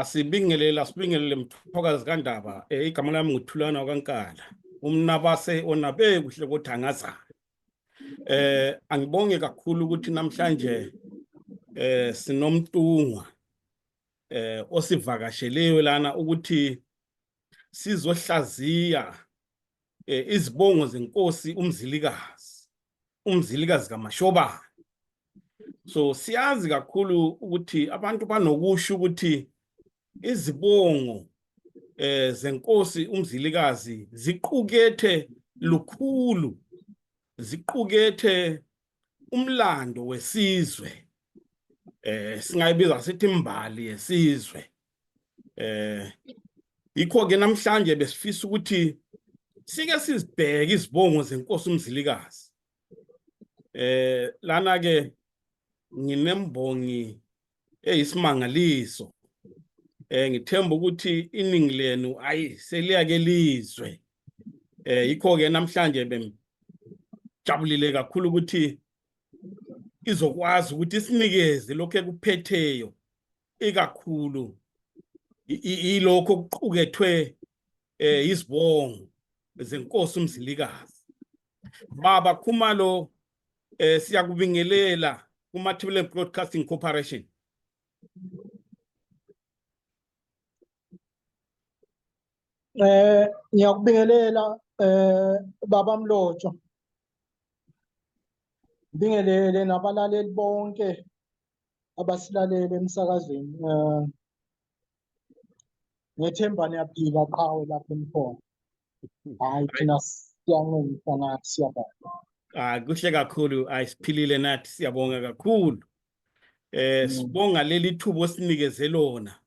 Sibingelele Mthokazi kaNdaba igama lami nguThulana kaNkala umnabase onabe kuhle kothangaza angibonge kakhulu ukuthi namhlanje sinomntungwa osivakasheleyo lana ukuthi sizohlaziya izibongo zenkosi umzilikazi kaMashobane. So siyazi kakhulu ukuthi abantu banokusho ukuthi izibongo zenkosi umzilikazi ziqukethe lukhulu, ziqukethe umlando wesizwe, singayibiza sithi imbali yesizwe. Yikho ke namhlanje besifisa ukuthi sike sizibheke izibongo zenkosi umzilikazi. Lana ke nginembongi eyisimangaliso. Ngithemba ukuthi iningi lenu seliyake lizwe. Yikho ke namhlanje bemjabulile kakhulu ukuthi izokwazi ukuthi isinikeze lokho ekuphetheyo ikakhulu ilokho okuqukethwe izibongo zenkosi umzilikazi. Baba Khumalo siyakubingelela kuMathebula Broadcasting Corporation. Ngiyakubingelela baba Mlotsho, bingelele nabalaleli bonke abasilalele emsakazweni. Ngethemba niyaphila qhawe lapho nikhona. Hayi thina siyanqinisa nathi siyabonga. Kuhle kakhulu, siphilile nathi siyabonga kakhulu. Sibonga leli thubo osinikeze lona.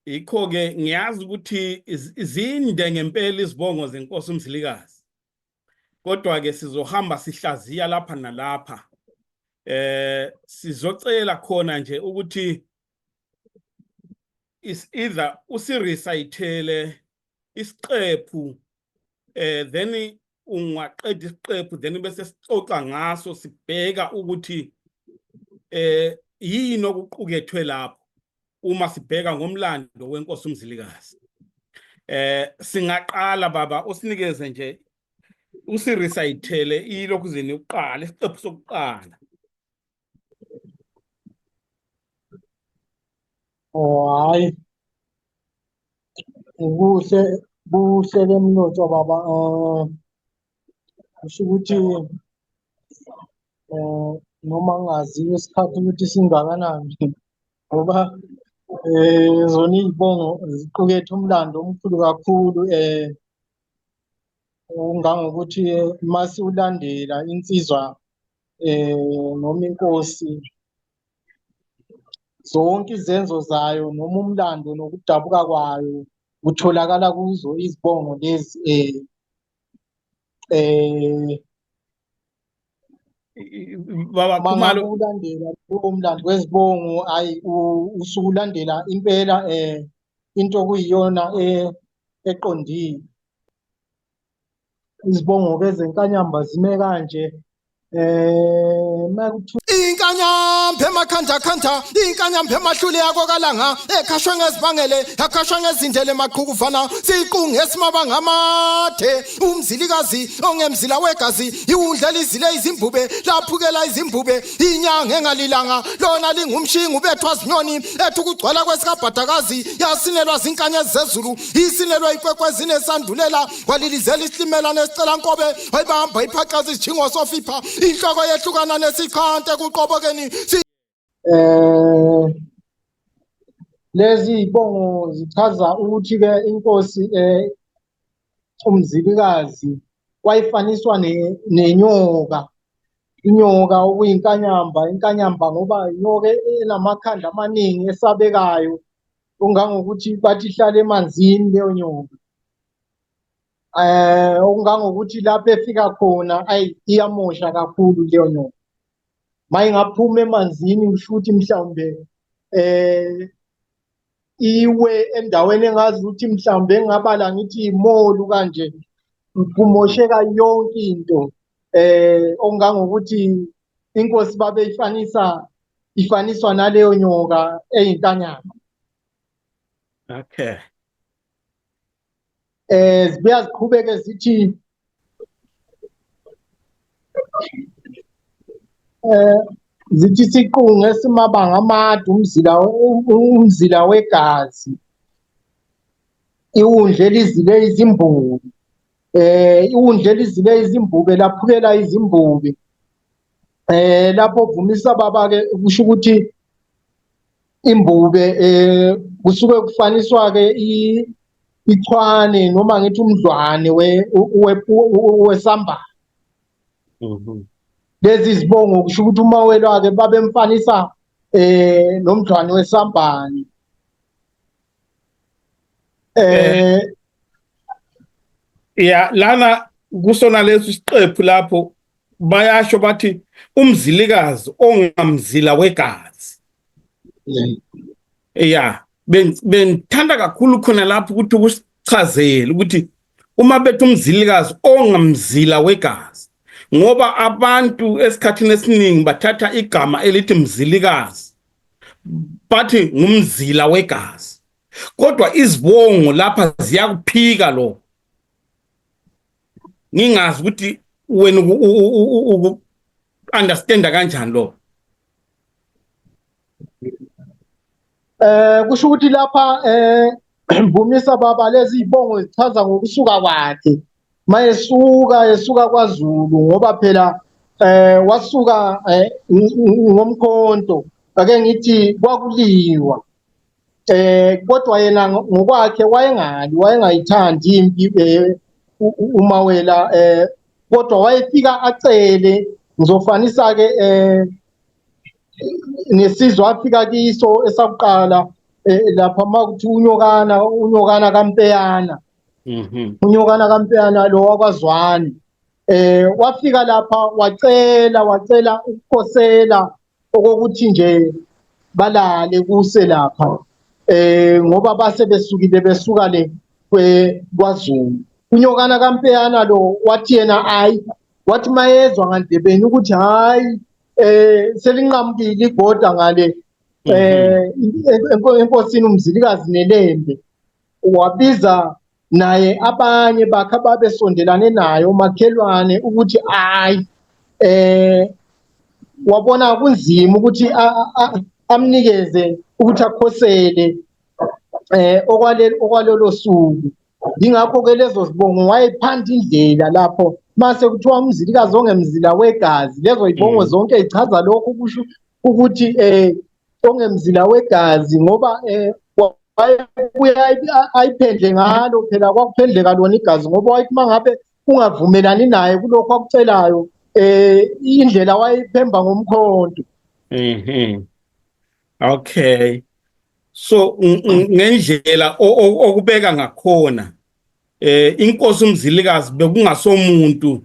Yikho ke ngiyazi ukuthi izinde ngempela izibongo zenkosi umzilikazi. Kodwa ke sizohamba sihlaziya lapha nalapha. Sizocela khona nje ukuthi is either usirecitele isiqephu then ungaqeda isiqephu then bese sixoxa ngaso sibheka ukuthi yini okuqukethwe lapho uma sibheka ngomlando wenkosi umzilikazi. Singaqala baba usinikeze nje usirecitele ilokuzeni uqala isiqephu sokuqala. Hayi buhle lemnotho baba. Kusho ukuthi noma ngaziyo isikhathi ukuthi singakanani ngoba zona izibongo ziqukethe umlando omkhulu kakhulu. Ungangokuthi mase ulandela insizwa noma inkosi zonke izenzo zayo noma umlando nokudabuka kwayo kutholakala kuzo izibongo lezi. Baba Khumalo ulandela umlando wezibongo usukulandela impela into okuyiyona eqondile. Izibongo bezenkanyamba zime kanje inkanyamba emakhanda inkanyamba emahlule yako kalanga ekhashwe ngezibangele akhashwe ngezindlela emaqhukufana siqunge esimabanga amade umzilikazi ongemzila wegazi iwundlela izile izimbube laphukela izimbube inyanga engalilanga lona lingumshinga ubethwa zinyoni ethi ukugcwala kwesikabhadakazi yasinelwa zinkanyezi zezulu isinelwa ikwekwezine sandulela kwalilizela isilimela nesicela nkobe wayibamba iphaqaza isijingo sofipha inhloko yehlukana nesikhante kuqobokeni. Lezi ibongo zichaza ukuthi ke inkosi umzilikazi wayifaniswa nenyoka. Inyoka okuyinkanyamba, inkanyamba ngoba inyoka enamakhanda amaningi esabekayo ungangokuthi bathi ihlala emanzini leyo nyoka. Okungangokuthi lapho efika khona iyamosha kakhulu leyo nyoka. Mayingaphuma emanzini ngisho ukuthi mhlawumbe iwe endaweni engazi ukuthi mhlawumbe engabala ngithi imolu kanje kumosheka yonke into. Okungangokuthi inkosi babeyifanisa ifaniswa naleyo nyoka eyinkanyama. Okay. Zibuya ziqhubeke zithi zithi siqunge esimabanga amade umzila wegazi, iwundle lizile izimbube, iwundle lizile izimbube laphukela izimbube. Lapho Vumisa Baba ke kusho ukuthi imbube kusuke kufaniswa ke ichwane noma ngithi umdlwane wesamba. Lezi zibongo kusho ukuthi umawelo wake babemfanisa nomdlwane wesambane. Ya lana kusona leso siqephu lapho bayasho bathi umzilikazi ongamzila wegazi. Ya benthanda kakhulu khona lapho ukuthi ukusichazele ukuthi uma bethi umzilikazi ongamzila wegazi, ngoba abantu esikhathini esiningi bathatha igama elithi mzilikazi bathi ngumzila wegazi, kodwa izibongo lapha ziyakuphika lo. Ngingazi ukuthi wena understand kanjani lo. Kusho ukuthi lapha Vumisa Baba lezi zibongo zichaza ngokusuka kwakhe esuka kwaZulu, ngoba phela wasuka ngomkhonto, ake ngithi kwakuliwa. Kodwa yena ngokwakhe wayengayithandi impi umawela, kodwa wayefika acele ngizofanisa ke nesizwe afika kiso esakuqala lapha makuthi unyokana kaMpeyana. Unyokana kaMpeyana lo wakwaZwane wafika lapha wacela ukukhosela okokuthi nje balale kuse lapha ngoba base besuka le kwaZulu. Unyokana kaMpeyana lo wathi yena wathi mayezwa ngandebeni ukuthi hayi selinqamukile igoda ngale enkosini umzilikazi nelembe, wabiza naye abanye bakhe babesondelane naye umakhelwane ukuthi wabona kunzima ukuthi amnikeze ukuthi akhosele okwalelo suku. Ingakho-ke lezo zibongo wayephanda indlela lapho mase kuthiwa umzilikazi ongemzila wegazi. Lezo zibongo zonke zichaza lokho, kusho ukuthi ongemzila wegazi ngoba ayiphendle ngalo, phela kwakuphendleka lona igazi, ngoba wayethi mangabe ungavumelani naye kulokho akucelayo indlela wayeyiphemba ngomkhonto. Okay, so ngendlela okubeka ngakhona inkosi umzilikazi bekungasomuntu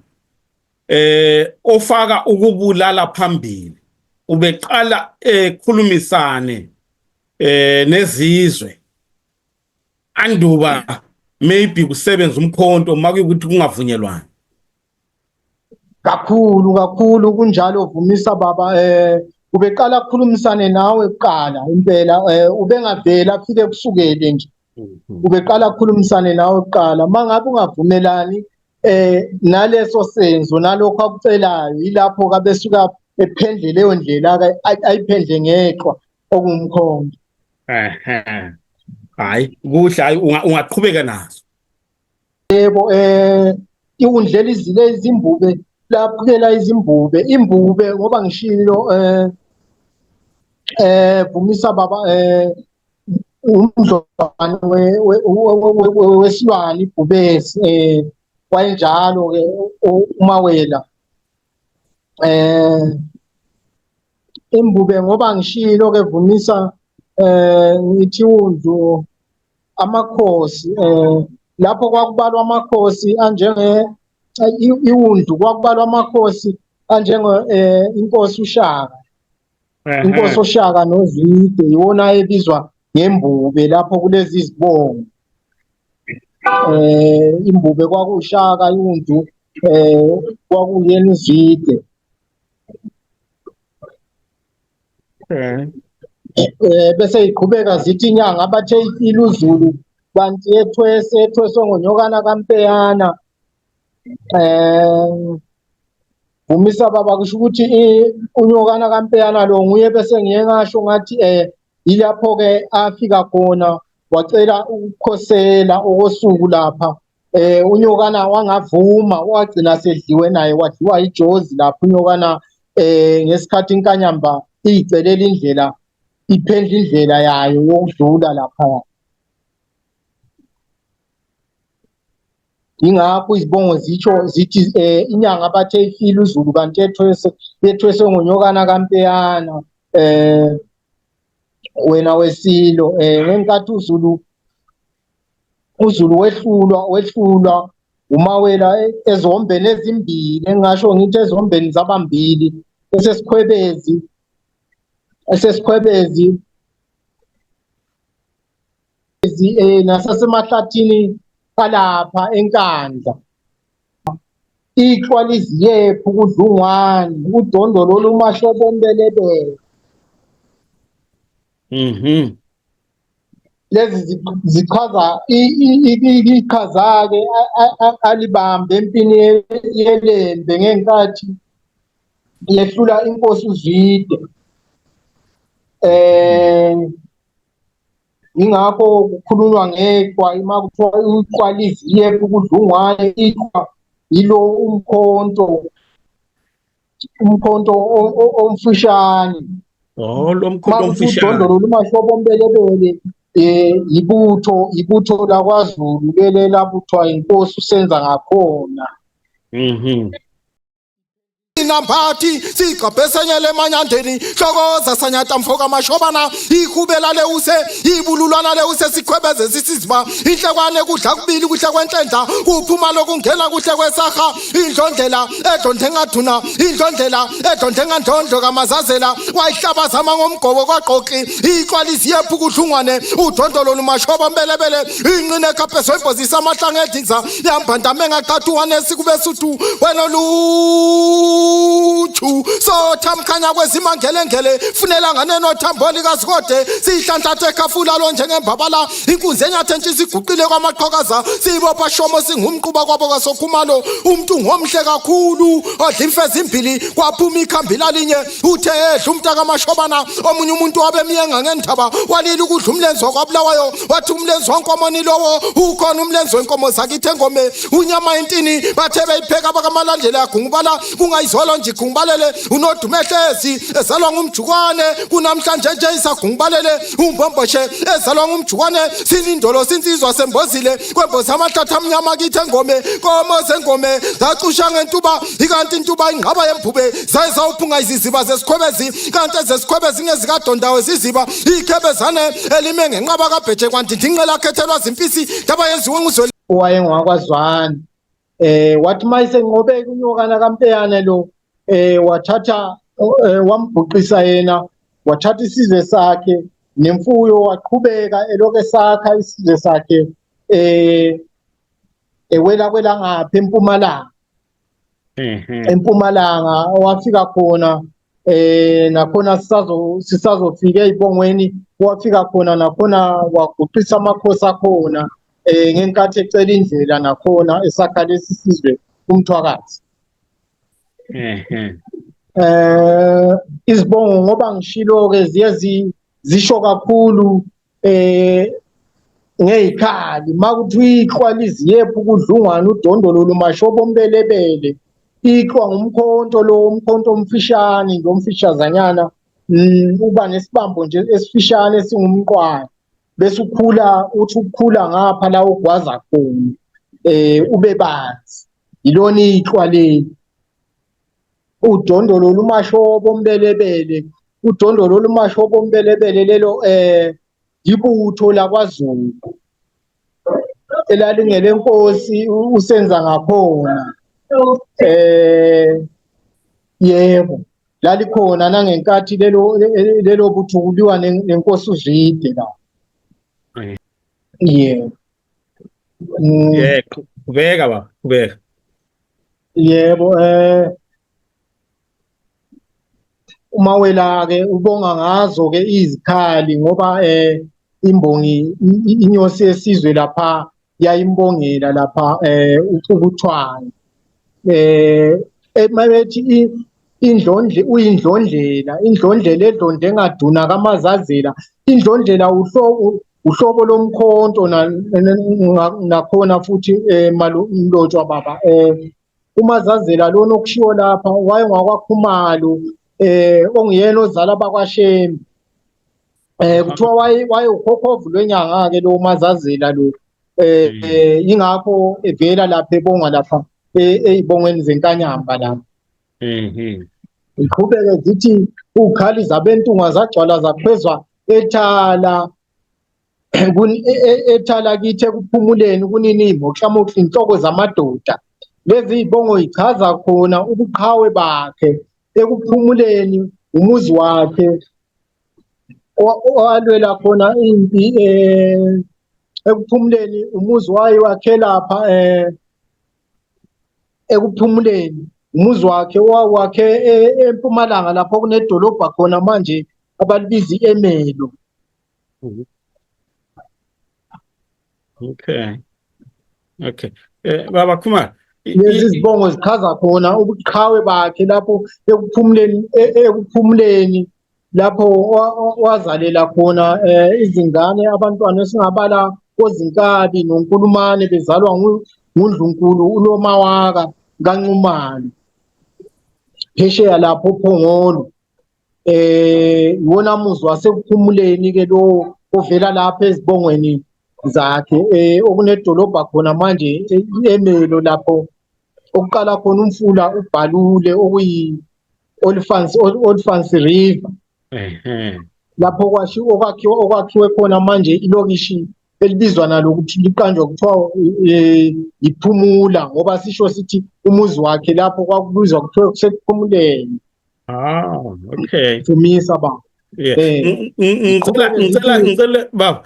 ofaka ukubulala phambili, ubeqala khulumisane nezizwe anduba maybe kusebenza umkhonto makuyukuthi kungavunyelwana. Kakhulu kunjalo Vumisa Baba. Ubeqala ukukhulumisane nawe kuqala impela, ubengavela afike kusukele nje. Ubeqala ukukhulumisane nawe kuqala, mangabe ungavumelani naleso senzo nalokho akucelayo, yilapho ke besuka ephendle leyo ndlela ayiphendle ngeqhwa okumkhonto. Hayi kuhle, hayi ungaqhubeka nazo. Yebo, iwundlela izile izimbube laphukela izimbube, imbube ngoba ngishilo Vumisa Baba umdlwane wesilwane ibhubesi wayenjalo ke umawela. Imbube ngoba ngishilo ke Vumisa ngithi undlu amakhosi lapho kwakubalwa amakhosi iwundlu kwakubalwa amakhosi inkosi uShaka. Inkosi uShaka noZwide iwona ebizwa ngembube lapho kulezi zibongo. Imbube kwakuShaka, iwundlu kwakuyena uZwide. bese iqhubeka zithi inyanga bathe ifile uZulu kanti ethweswe ngonyokana kaMpeyana. Vumisa baba kusho ukuthi unyokana kaMpeyana lo nguye bese ngiye ngasho ngathi yilapho ke afika khona wacela ukukhosela okosuku lapha. Unyokana wangavuma wagcina sedliwe naye wadliwa ijozi lapho unyokana ngesikhathi inkanyamba iyicelela indlela iphendla indlela yayo yokudlula lapha. Ingakho izibongo zitsho zithi inyanga bathe ifile uZulu kanti ethweswe ngonyokana kaMpeyana. Wena wesilo ngenkathi uZulu wehlulwa umawela ezombeni ezimbili engasho ngithi ezombeni zabambili esesikhwebezi nasasemahlathini alapha eNkandla. Ihlwa liziyephu kudlungwane udondolo lumashobombelebele. Lezi zichaza ichaza ke alibambe empini yelembe ngenkathi yehlula inkosi uZwide. Ingakho kukhulunywa ngeqwa imakuthiwa iqwa liziyephu kudlungwane. Iqwa yilo umkhonto omfushane. Lo mkhonto omfushane. Udondolo lumashobombelebele ibutho lakwaZulu lele labuthwa inkosi usenza ngakhona. Nambathi sigabhesenyele emanyandeni hlokoza sanyata mfoka mashobana ikhubela leuse ibululwana leuse sikhwebeze sisiziba inhlekwane kudla kubili kuhle kwenhlendla kuphuma lokungena kuhle kwesaha indlondlela edlonde ngaduna indlondlela edlonde ngandondlo kamazazela wayihlabazama ngomgobo kwaqoqi iqwalisi yephu kudlungwane udondolo lumashoba mbelebele inqine kapheso imbozisa amahlanga edinza yambandame ngaqathuwane sikube suthu wena Uchu so tamkhanya kwezimangelengele funela ngane nothambo likazikode sihlanhlathe khafula lo njengembabala inkunzi enyathe ntshisi iguqile kwamaqhokaza sibopha shomo singumquba kwabo kwasokhumalo umuntu ngomhle kakhulu odla imfezi imbili kwaphuma ikhambila linye uthe edla umntaka amashobana omunye umuntu wabemiyenga ngendaba walila ukudla umlenzi wakwabulawayo wathi umlenzi wankomoni lowo ukhona umlenzi wenkomo zakithi engome unyama intini bathe beyipheka bakamalandela yagungubala kungayizolo nje igungbalele unodumehlezi ezalwa ngumjukwane kunamhlanje nje isagungbalele umbomboshe ezalwa ngumjukwane silindolo sinsizwa sembozile kwemboza amathatha amnyama kithi engome komo zengome zacusha ngentuba ikanti intuba ingqaba yembhube zayizawuphunga iziziba zesikhwebezi kanti ezesikhwebezi ngezikadondawo ziziba ikhebezane elime ngenqaba kabheje kwanti ndinqela khethelwa zimpisi daba yenziwe nguzwe wayengakwazwani. Wathi mayisenqobe kunyokana kaMpeyana lo wathatha wambhuqisa yena wathatha isizwe sakhe nemfuyo waqhubeka eloke sakha isizwe sakhe ewela ngapha eMpumalanga wafika khona nakhona sisazofika ezibongweni wafika khona nakhona waguqisa amakhosi akhona ngenkathi ecela indlela nakhona esakha lesi sizwe umthwakazi. Izibongo ngoba ngishilo ke ziye zisho kakhulu ngezikhali makuthi iqhwa liziyephu kudlungwane udondolo lumashobo mbelebele iqhwa ngumkhonto lo umkhonto omfishane ngomfishazanyana uba nesibambo nje esifishane singumqwana bese uthi ukukhula ngapha la ugwaza khona ube banzi yilona iqhwa leli udondolo lumashobo mbelebele udondolo lumashobo mbelebele lelo ibutho lakwaZulu elalingele inkosi usenza ngakhona yebo lalikhona nangenkathi lelo butho kuliwa nenkosi uZwide la yebo Qhubeka baba qhubeka. yebo umawela ke ubonga ngazo ke izikhali ngoba imbongi inyosi yesizwe lapha yayimbongela lapha ukuthwala mabethi indlondle uyindlondlela indlondlela edlonde engaduna kamazazela indlondlela uhlobo lomkhonto nakhona futhi malotshwa baba umazazela lona okushiwo lapha wayengakwakhumalo ongiyena ozala bakwaShembe kuthiwa wayekhokhovu lwenyanga ke lo mazazela lo ingakho evela lapha ebonga lapha ezibongweni zenkanyamba lapha iqhubeke zithi ukhali zabentunga zagcwala zakhwezwa ethala ethala kithi ekuphumuleni kuninimo hlamuhla inhloko zamadoda lezi ibongo ichaza khona ubuqhawe bakhe ekuphumuleni umuzi wakhe owalwela khona impi ekuphumuleni umuzi wakhe lapha ekuphumuleni umuzi wakhe eMpumalanga lapho kunedolobha khona manje abalibiza iEmelo. Okay baba Khumalo lezi zibongo zichaza khona ubuqhawe bakhe lapho ekuphumuleni lapho wazalela khona izingane abantwana esingabala kozinkabi noNkulumane bezalwa nguNdlunkulu uNomawaka kaNcumalo phesheya lapho Phongolo iwona muzi wasekuphumuleni ke lo ovela lapha ezibongweni zakhe okunedolobha khona manje iEmelo lapho okuqala khona umfula uBhalule okuyi Olifants River lapho okwakhiwe khona manje ilokishi elibizwa nalokuthi liqanjwa kuthiwa iPhumula ngoba sisho sithi umuzi wakhe lapho kwakubizwa kuthiwa kusekuphumuleni. Okay Sumisa baba ngicela baba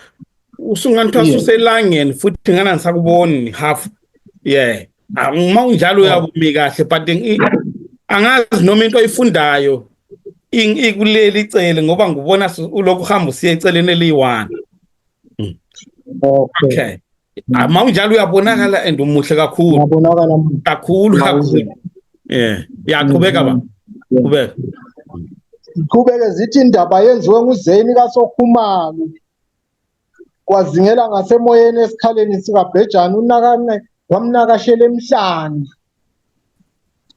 usunganithiwa suselangeni futhi ngana ngisakuboni half uma unjalo uyabumi kahle but angazi noma into oyifundayo ikuleli icele ngoba ngubona ulokhu uhamba usiya eceleni eliyi1. Okay ama unjalo uyabonakala and umuhle kakhulu kakhulu yaqhubeka baba qhubeke zithi indaba yenziwe nguZeni kaSokhumalo kwazingela ngasemoyeni esikhaleni sikaBhejane unakane wamnakashela emhlanje.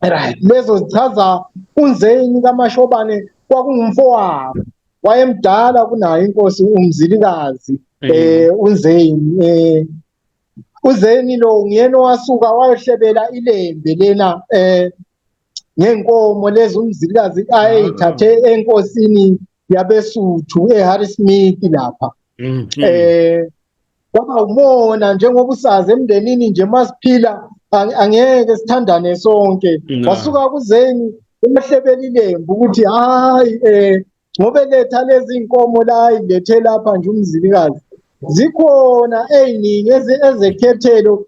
Right lezo zichaza uNzeni kaMashobane kwakungumfowabo wayemdala kunayo inkosi uMzilikazi uNzeni uZeni lo ngiyena wasuka wayohlebela ilembe lena ngenkomo lezi uMzilikazi ayithathe enkosini yabeSuthu eHarrismith lapha kwaba umona njengoba usazi emndenini nje masiphila angeke sithandane sonke wasuka kuZeni ehlebela ilembu ukuthi hayi ngobe letha lezi inkomo la ilethe lapha nje uMzilikazi zikhona eziningi ezekhethelo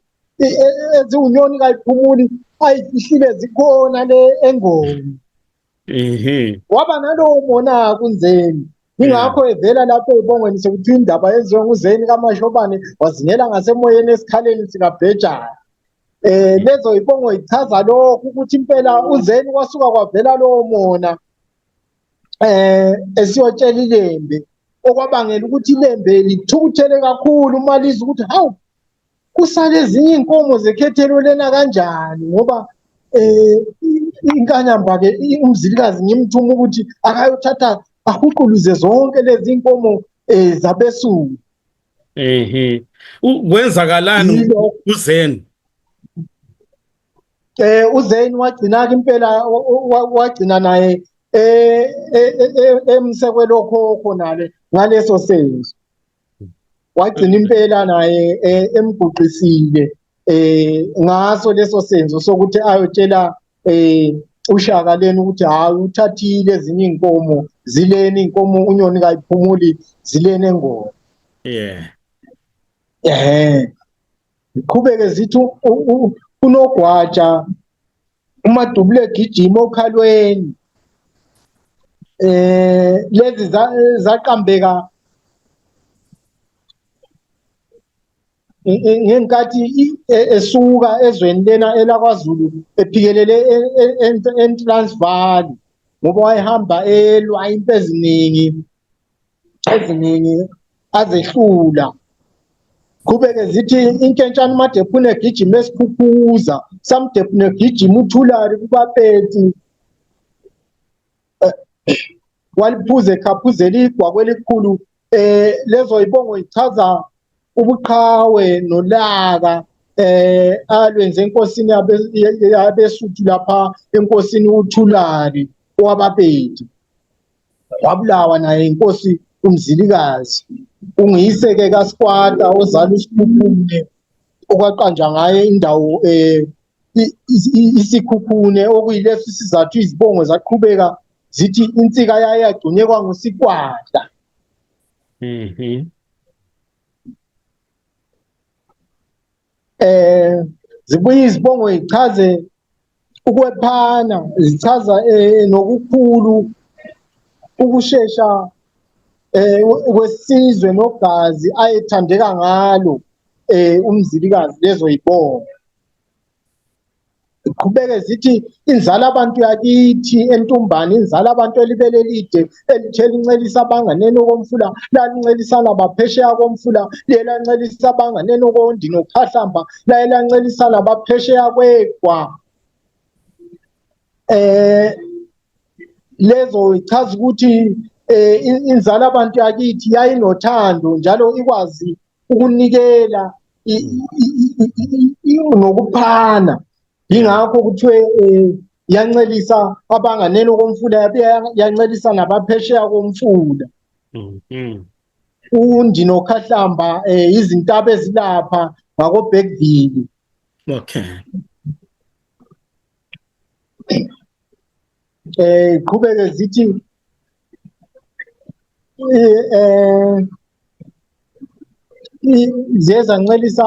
eziunyoni kayiphumuli ayifihlile zikhona le engoni waba nalowo mona kuNzeni ingakho evela lapho ebongweni sekuthi indaba yenziwe nguZeni kaMashobane wazingela ngasemoyeni esikhaleni sikaBhejane. Lezo ibongo ichaza lokho ukuthi impela uZeni kwasuka kwavela lowo mona esiyotshela ilembe okwabangela ukuthi ilembe lithukuthele kakhulu maliza ukuthi hawu kusale ezinye inkomo zekhethelo lena kanjani ngoba inkanyamba ke uMzilikazi ngimthuma ukuthi akayothatha ahuquluze zonke lezi inkomo zabeSuthu. Kwenzakalani uZeni? uZeni wagcina impela wagcina naye emsekwelo khokho nale ngaleso senzo wagcina impela naye emguqisile ngaso leso senzo sokuthi ayotshela uShaka leni ukuthi hayi uthathile ezinye inkomo zileni inkomo unyoni kayiphumuli zileni engoma iqhubeke zithi unogwaja uMadubule egijima okhalweni lezi zaqambeka ngenkathi esuka ezweni lena elakwaZulu ephikelele eTransvaal ngoba wayehamba elwa impilo eziningi azehlula kubeke zithi inkentshana uMadephune egijima esikhukhuza samdephune egijima uThulari kubapeti waliphuza ekhaphuzela igwa elikhulu lezo ibongo ichaza ubuqhawe nolaka alwenze enkosini yabeSuthu lapha enkosini uThulari owabapeti wabulawa naye inkosi uMzilikazi ungiyise-ke kaSikwata ozala uSikhukhune okwaqanjwa ngaye indawo isikhukhune okuyilesi isizathu izibongo zaqhubeka zithi insika yayo yagcunyekwa nguSikwata. Zibuye izibongo ichaze ukwephana zichaza nokukhulu ukushesha kwesizwe nogazi ayethandeka ngalo uMzilikazi lezo yibongo iqhubeke zithi inzala abantu yakithi entumbane inzala abantu elibele lide elithela incelisa abanganeno komfula lalincelisana baphesheya komfula liyelancelisa abanganeno kondi nokhahlamba layelancelisana baphesheya kwegwa lezo ichaza ukuthi inzala abantu yakithi yayinothando njalo ikwazi ukunikela nokuphana ingakho kuthiwe yancelisa abanganeno komfula yancelisa nabaphesheya komfula undi nokhahlamba izintaba ezilapha ngako Bergville. Okay. Qhubeke zithi zezancelisa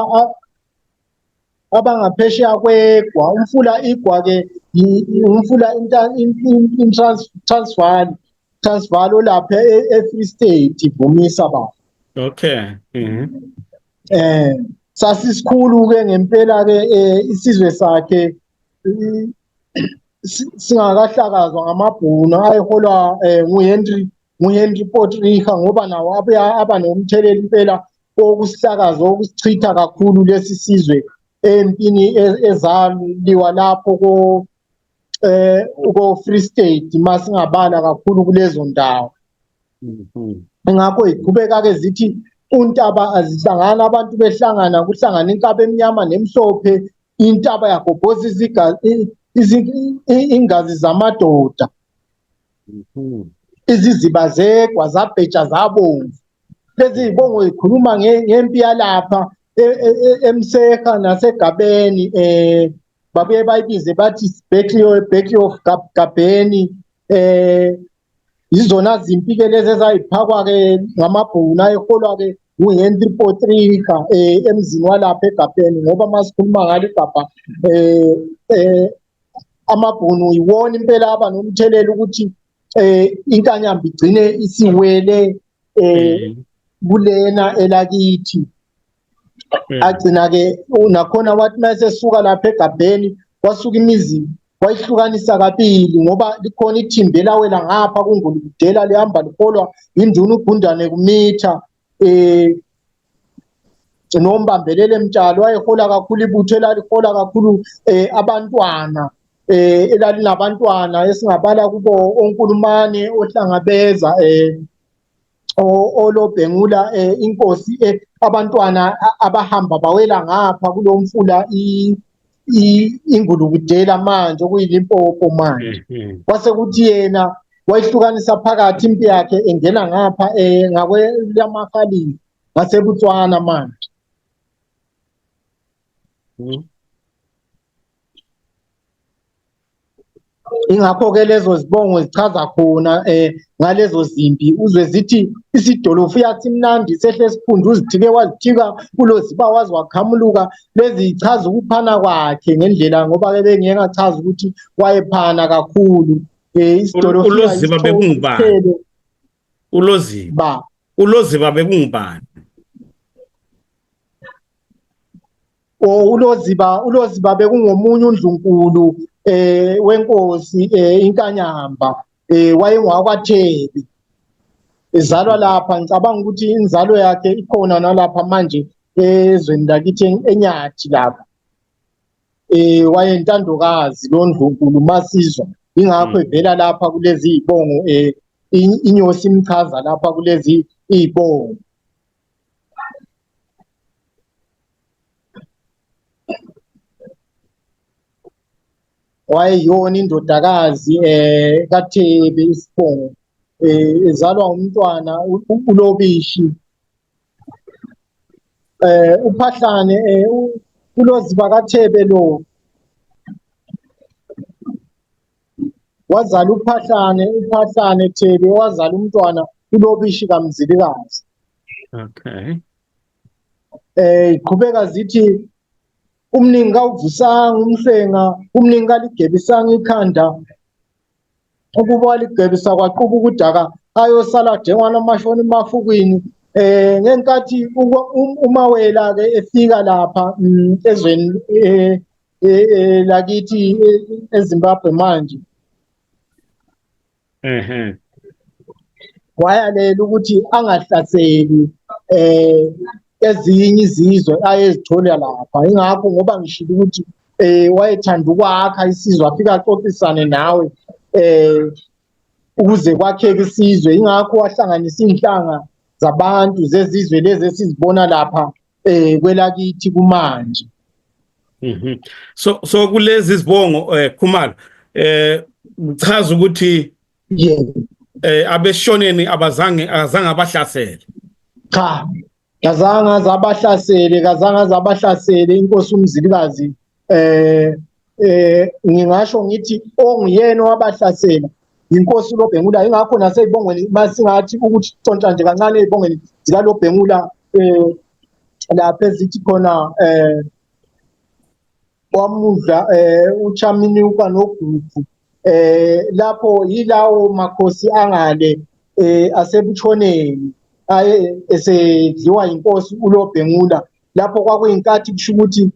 abangaphesheya kwegwa umfula igwa ke umfula Transvaal olapha eFree State ivumisa baba. Okay. Sasisikhulu ke ngempela ke isizwe sakhe singakahlakazwa ngamabhunu ayeholwa nguHenry Potgieter ngoba nawo aba nomthelela impela wokusihlakaza okusichitha kakhulu lesi sizwe empini ezaliwa lapho ko Free State masingabala kakhulu kulezo ndawo. Ngakho iqhubeka ke zithi untaba azihlangana abantu behlangana kuhlangana inkaba emnyama nemhlophe intaba yagobhoza ingazi zamadoda iziziba zegwa zabheja zabomvu lezi zibongo ikhuluma ngempi yalapha eMseha naseGabeni babuye bayibize bathi Battle of Gabeni izona zimpi ke lezi ezayiphakwa ke ngamabhunu ayeholwa ke uHenry Potgieter emzini walapha eGabeni ngoba masikhuluma ngale igabha amabhunu iwona impela aba nomthelela ukuthi inkanyamba igcine isiwele kulena elakithi agcina ke nakhona wathi mayesesuka lapha eGabeni wasuka imizi wayihlukanisa kabili ngoba likhona ithimba elawela ngapha kuNgulukudela lihamba liholwa induna uGundane kumitha nombambelele Mtshalo wayehola kakhulu ibutho elalihola kakhulu abantwana elalinabantwana esingabala kubo oNkulumane ohlangabeza olobhengula inkosi abantwana abahamba bawela ngapha kulomfula iNgulukudela manje okuyiLimpopo manje kwase kuthi yena wayihlukanisa phakathi impi yakhe engena ngapha ngakwelamaKhalisi ngaseBotswana manje. Ingakho ke lezo zibongo zichaza khona ngalezo zimpi uzwe zithi isidolofu yathi mnandi sehle siphundu uzithike wazithika kuloziba wazi wakhamuluka lezi ichaza ukuphana kwakhe ngendlela ngoba ke bengeke ngachaza ukuthi wayephana kakhulu Isidolofiya uLoziba bekungubani? uLoziba bekungubani? uLoziba bekungomunye uNdlunkulu wenkosi iNkanyamba wayengwakwaThebe ezalwa lapha. Ngicabanga ukuthi inzalo yakhe ikhona nalapha manje ezweni lakithi eNyathi lapha. Wayentandokazi lo Ndlunkulu Masizwa, ingakho evela lapha kulezi izibongo inyosi imchaza lapha kulezi izibongo. Wayeyona indodakazi kaThebe isibongo, ezalwa umntwana uLobishi. Uphahlane uLoziba kaThebe lo wazala uPhahlane Thebe wazala umntwana uLobishi kaMzilikazi. Okay. Iqhubeka zithi umningi kawuvusanga umhlenga, umningi kaligebisanga ikhanda, ukuba waligebisa kwaquba ukudaka ayosala dengwana amashoni emafukwini. Ngenkathi uMawela ke efika lapha ezweni lakithi eZimbabwe manje, wayalela ukuthi angahlaseli ezinye izizwe ayezithola lapha. Ingakho ngoba ngishilo ukuthi wayethanda ukwakha isizwe, afika axoxisane nawe ukuze kwakheke isizwe. Ingakho wahlanganisa inhlanga zabantu zezizwe lezi esizibona lapha kwelakithi kumanje. So kulezi zibongo Khumalo uchaza ukuthi abeshoneni azange abahlasele. Cha, kazange zabahlasele inkosi uMzilikazi. Ngingasho ngithi ongiyena wabahlasela inkosi uLobhengula. Ingakho naseyibongweni masingathi ukuthi tonta nje kancane ezibongweni zikaLobhengula lapha ezithi khona wamudla uChamini ukaNogugu, lapho yilawo makhosi angale asebuchoneni esedliwa inkosi uLobhengula. Lapho kwakuyinkathi kusho ukuthi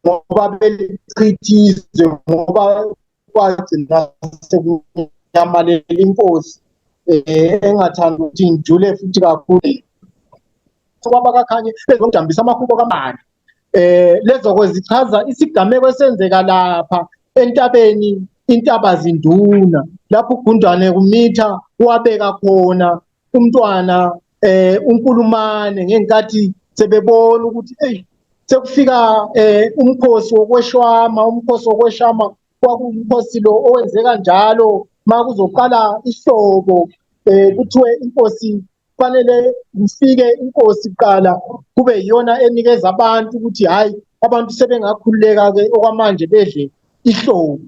ngoba belichithizwe, ngoba kwagcina sekunyamalele inkosi engathanda ukuthi ngijule futhi kakhulu. Kwabakakhanye bezongidambisa amahubo kamali. Lezo kwezichaza isigameko esenzeka lapha entabeni Intabazinduna, lapho uGundane kumitha wabeka khona umntwana uNkulumane ngenkathi sebebona ukuthi sekufika umkhosi wokweshwama kwakuwumkhosi lo owenzeka njalo makuzoqala ihlobo. Kuthiwe inkosi kufanele kufike inkosi kuqala kube yiyona enikeza abantu ukuthi hayi abantu sebengakhululeka-ke okwamanje bedle ihlobo.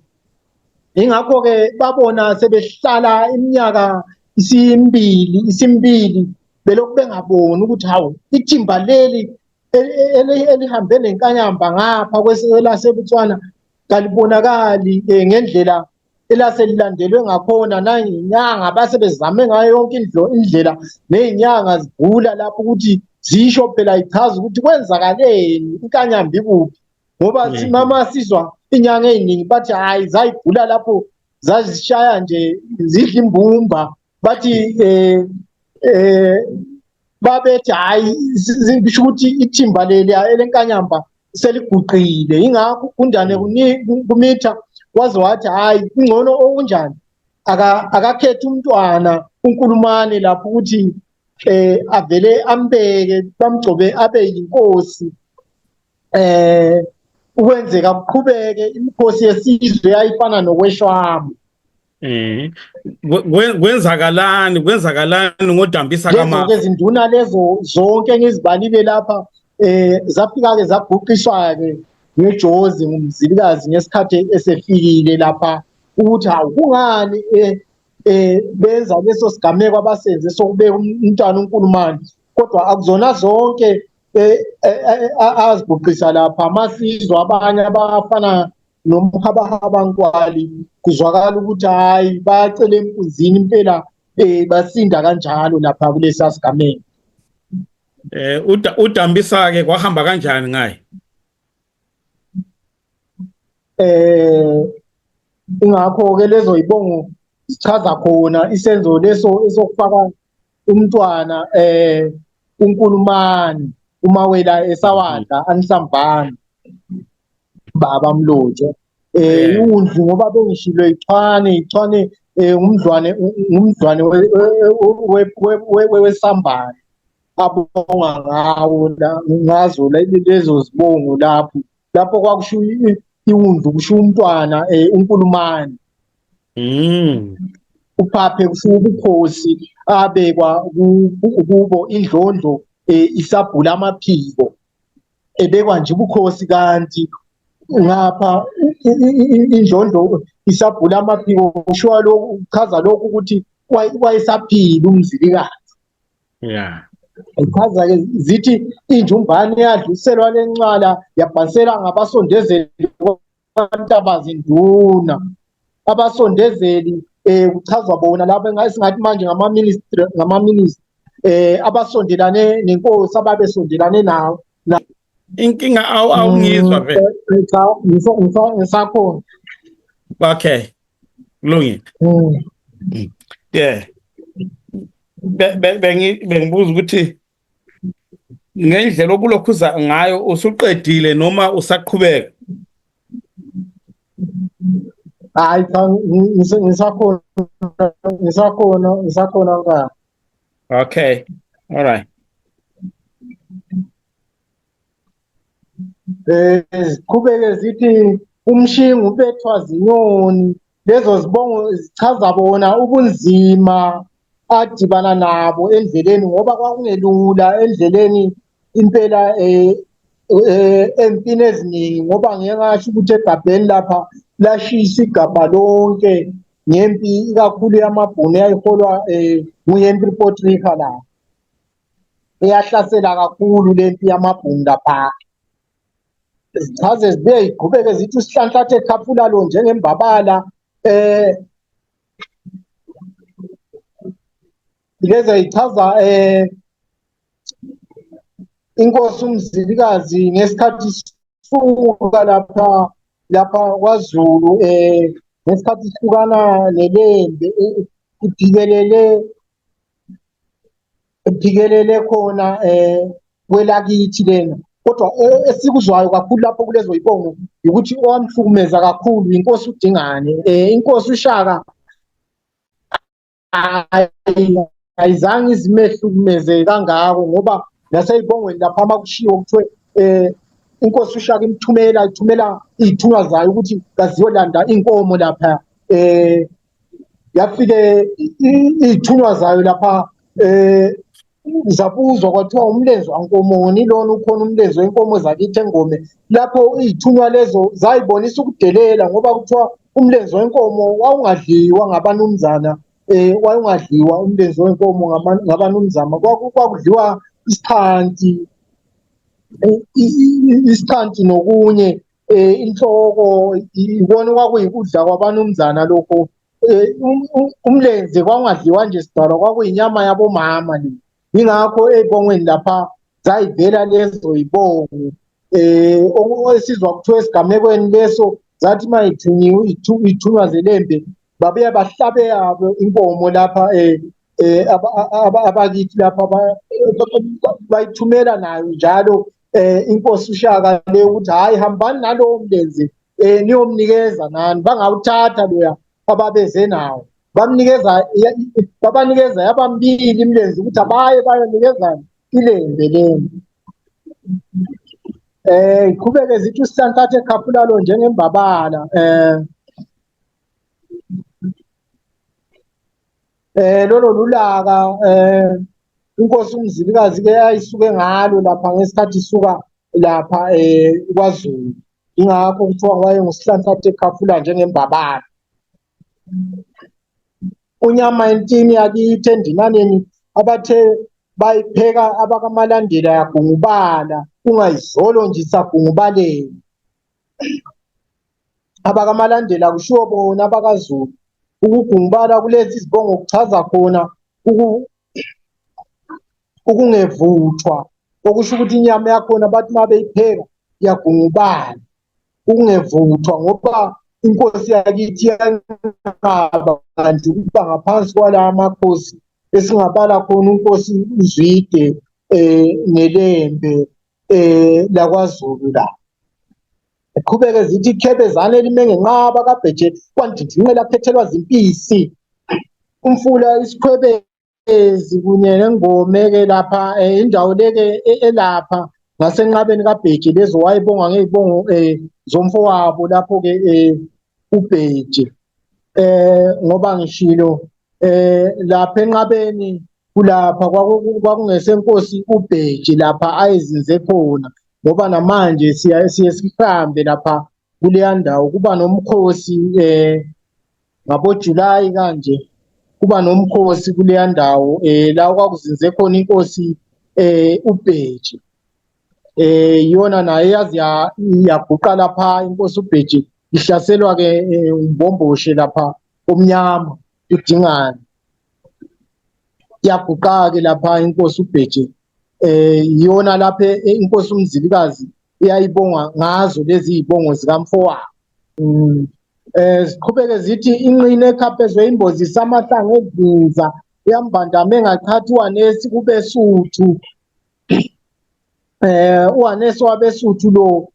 Ingakho-ke babona sebehlala iminyaka isimbili belokhu bengaboni ukuthi hawu ithimba leli elihambe nenkanyamba ngapha kwelaseBotswana kalibonakali ngendlela elaselilandelwe ngakhona. Nangenyanga base bezame ngayo yonke indlela nezinyanga zivula lapho ukuthi zisho phela ichaza ukuthi kwenzakaleni, inkanyamba ikuphi. Ngoba mama sizwa inyanga eziningi bathi hayi zayigula lapho zazishaya nje zidla imbumba, bathi babethi hayi bisho ukuthi ithimba leli elenkanyamba seliguqile. Ingakho uGundane kumitha waze wathi hayi ingcono okunjani akakhethe umntwana uNkulumane lapho ukuthi avele ambeke bamgcobe abe yinkosi. Ukwenzeka kuqhubeke imikhosi yesizwe ayifana nokweshwama. Kwenzakalani ngodambisa kamama? Lezo izinduna lezo zonke engizibalile lapha zafika ke zaguqiswa ke ngeJozi nguMzilikazi ngesikhathi esefikile lapha ukuthi hawu kungani benza leso sigameko abasenze sokubeka umntwana uNkulumane, kodwa akuzona zonke azibhuqisa lapha amasizwe abanye abafana nomhabahaba Nkwali kuzwakala ukuthi hayi bayacela empunzini impela basinda kanjalo lapha kulesa sigameko. Udambisa ke kwahamba kanjani ngaye? Ingakho ke lezo yibongo sichaza khona isenzo leso esokufaka umntwana uNkulumane uMawela esawadla anisambana baba Mlotshwa iwundlu ngoba bengishilo ichwane ngumdlwane wesambane abonga ngawo la ngazo lezo zibongo lapho kwakusho iwundlu kusho umntwana uNkulumane uphaphe kusho ubukhosi abekwa kubo indlondlo isabhula amaphiko ebekwa nje ubukhosi kanti ngapha indlondlo isabhula amaphiko kusho lokho uchaza lokho ukuthi wayesaphila umzilikazi. Ichaza ke zithi injumbane yadluliselwa lencala yabhasela ngabasondezeli kwaNtabazinduna. Abasondezeli kuchazwa bona lapho ngathi manje ngama-ministry abasondelane nenkosi ababesondelane nawo. Inkinga awungizwa vele. Ngisakhona. Okay. Kulungile. Yeah. Bengibuza ukuthi ngendlela obulokhuza ngayo usuqedile noma usaqhubeka? Hayi cha ngisakhona ka. Okay. All right. Ziqhubeke zithi umshinga ubethwa zinyoni, lezo zibongo zichaza bona ubunzima adibana nabo endleleni ngoba kwakungelula endleleni impela empini eziningi ngoba ngeke ngasho ukuthi egabheni lapha lashisa igabha lonke ngempi ikakhulu yamabhunu eyayiholwa nguHenry Potgieter la eyahlasela kakhulu lempi yamabhunu lapha. Zichaze zibuye ziqhubeke zithi uSihlanhlathe Khafulalo njengembabala lezo yichaza inkosi uMzilikazi ngesikhathi suka lapha kwaZulu ngesikhathi sihlukana neLembe iphikelele khona kwelakithi lena, kodwa esikuzwayo kakhulu lapho kulezo yibongo ukuthi owamhlukumeza kakhulu inkosi uDingane. Inkosi uShaka ayizange izimehlukumeze kangako ngoba naseyibongweni lapha makushiwo kuthiwe inkosi uShaka ithumela izithunywa zayo ukuthi kaziyolanda inkomo lapha yafike izithunywa zayo lapha zabuzwa kwathiwa umlenze wankomoni lona ukhona umlenze wenkomo zakithi eNgome. Lapho izithunywa lezo zayibonisa ukudelela ngoba kuthiwa umlenze wenkomo wawungadliwa ngabanumzana wawungadliwa umlenze wenkomo ngabanumzana kwakudliwa isikhanti nokunye inhloko ibona kwakuyikudla kwabanumzana lokho. Umlenze kwakungadliwa nje sidalwa kwakuyinyama yabomama le. Ingakho ey'bongweni lapha zayivela lezo yibongo esizwa kuthiwa esigamekweni leso zathi uma iy'thunywa zeLembe babuye bahlabe yabo inkomo lapha abakithi lapha bayithumela nayo njalo inkosi uShaka le ukuthi hhayi hambani nalowo mlenze niyomnikeza nani bangawuthatha loya ababeze nawo babanikeza yabambili imilenze ukuthi abaye bayonikezana iLembe lelo. Iqhubeke zithi uSihlanhlathe Khafulalo njengembabala lolo lulaka inkosi uMzilikazi ke ayisuke ngalo lapha ngesikhathi isuka lapha kwaZulu, ingakho kuthiwa waye nguSihlanhlathe Khafulalo njengembabala. unyama entini yakithi endinaneni abathe bayipheka abakamalandela yagungubala ungayizolo nje isagungubaleni. Abakamalandela kushiwo bona abakaZulu ukugungubala kulezi izibongo kuchaza khona ukungevuthwa, okusho ukuthi inyama yakhona bathi uma beyipheka iyagungubala ukungevuthwa, ngoba inkosi yakithi yanqaba kanti ukuba ngaphansi kwala makhosi esingabala khona uNkosi uZwide neLembe lakwaZulu la. Iqhubeke zithi ikhebezane lime ngenqaba kaBheje kwandindinqe laphethelwa zimpisi umfula isikhwebezi kunye nengome-ke lapha indawo leke elapha ngasenqabeni kaBheje lezo wayebonga ngey'bongo zomfowabo lapho-ke uBheje. Ngoba ngishilo lapha enqabeni kulapha kwakungesenkosi uBheje lapha ayezinze khona, ngoba namanje siye sihambe lapha kuleya ndawo kuba nomkhosi ngabo-July kanje kuba nomkhosi kuleya ndawo la kwakuzinze khona inkosi uBheje. Yona naye yazi yaguqa lapha inkosi uBheje ihlaselwa-ke umbomboshe lapha omnyama uDingane. Yaguqa-ke lapha inkosi uBheje yona lapha inkosi uMzilikazi eyayibonga ngazo lezi y'bongo zikamfowabo. Ziqhubeke zithi inqine ekhaphezwe imbozi isamahlanga ezinza yambandame engaqhathi uHanesi kubeSuthu. uHanesi wabeSuthu lo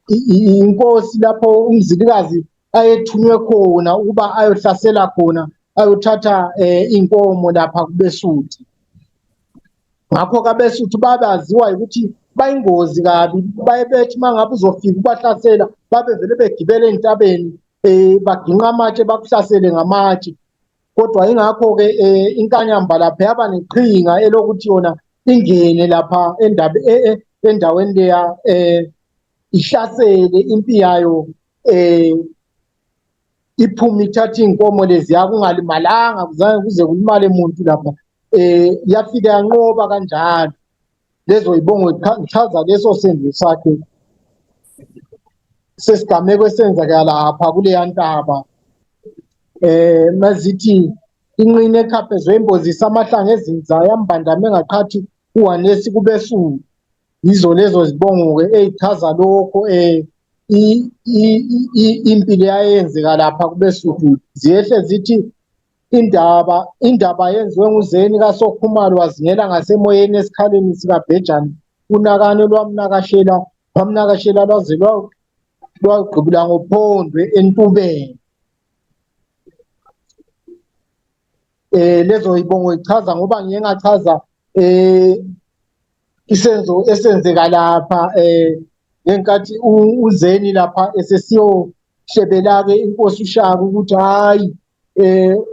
inkosi lapho uMzilikazi ayethunywe khona ukuba ayohlasela khona ayothatha inkomo lapha kubeSuthu. Ngakho kabeSuthu babaziwa ukuthi bayingozi kabi, bayebethi mangabe uzofika ubahlasela babe vele begibele entabeni baginqa amatshe bakuhlasele ngamatshe. Kodwa ingakho-ke inkanyamba lapha yaba neqhinga elokuthi yona ingene lapha endaweni leya ihlasele impi yayo iphume ithathe iy'nkomo leziya kungalimalanga kuzange kuze kulimale muntu lapha. Yafika yanqoba kanjalo lezo y'bongo zichaza leso senzo sakhe sesigameko esenzeka lapha kuleya ntaba. Mazithi inqine ekhaphezwe imbozi isamahlanga ezinza yambandame engaqhathi uHanesi kubeSuthu. Yizo lezo zibongo-ke ey'chaza lokho impi leyayenzeka lapha kubeSuthu. Ziyehle zithi indaba yenziwe nguZeni kaSokhumalo wazingela ngasemoyeni esikhaleni sikaBhejane unakane lwamnakashela lwaze lwagqibula ngophondwe entubeni. Lezo y'bongo ichaza ngoba ngike ngachaza isenzo esenzeka lapha ngenkathi uZeni lapha esesiyohlebela-ke inkosi uShaka ukuthi hhayi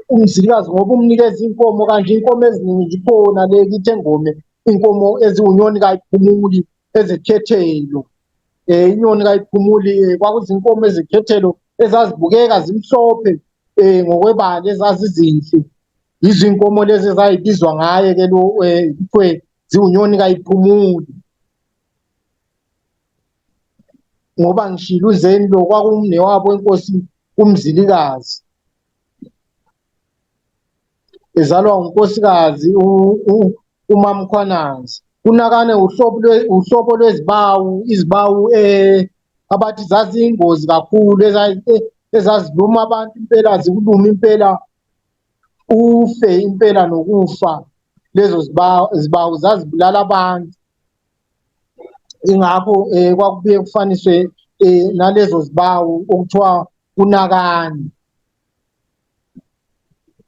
uMzilikazi ngoba umnikeza inkomo kanje inkomo eziningi zikhona le kithi engome inkomo eziwunyoni kayiphumuli ezekhethelo. Inyoni kayiphumuli kwakuzinkomo ezekhethelo ezazibukeka zimhlophe ngokwebala ezazizinhle. Yizo inkomo lezi ezayibizwa ngaye-ke lo kuthiwe ziwunyoni kayiphumuli. Ngoba ngishilo uZeni lo kwakumnewabo wenkosi uMzilikazi, ezalwa unkosikazi uMaMkhwanazi. Unakane uhlobo lwezibawu, izibawu abathi zaziyingozi kakhulu ezaziluma abantu impela, zikuluma impela ufe impela nokufa. Lezo zibawu zazibulala abantu. Ingakho kwakubuye kufaniswe nalezo zibawu okuthiwa unakane.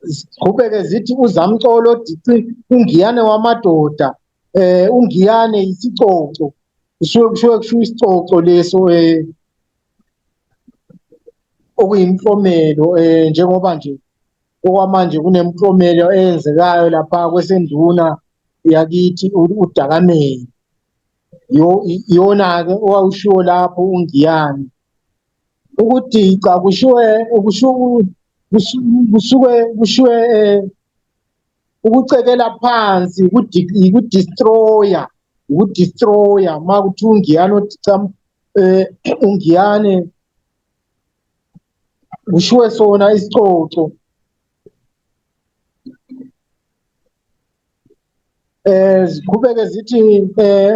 Ziqhubeke zithi uZamcolo Dici ungiyane wamadoda. Ungiyane yisicoco, kushiwo isicoco leso okuyimklomelo njengoba nje okwamanje kunemklomelo eyenzekayo lapha kwesenduna yakithi uDakamele. Yona-ke owawushiwo lapho ungiyane. Ukudica kushuwe ukucekela phansi, ukudestroya makuthi ungiyane odica ungiyane kushiwe sona isicoco. Ziqhubeke zithi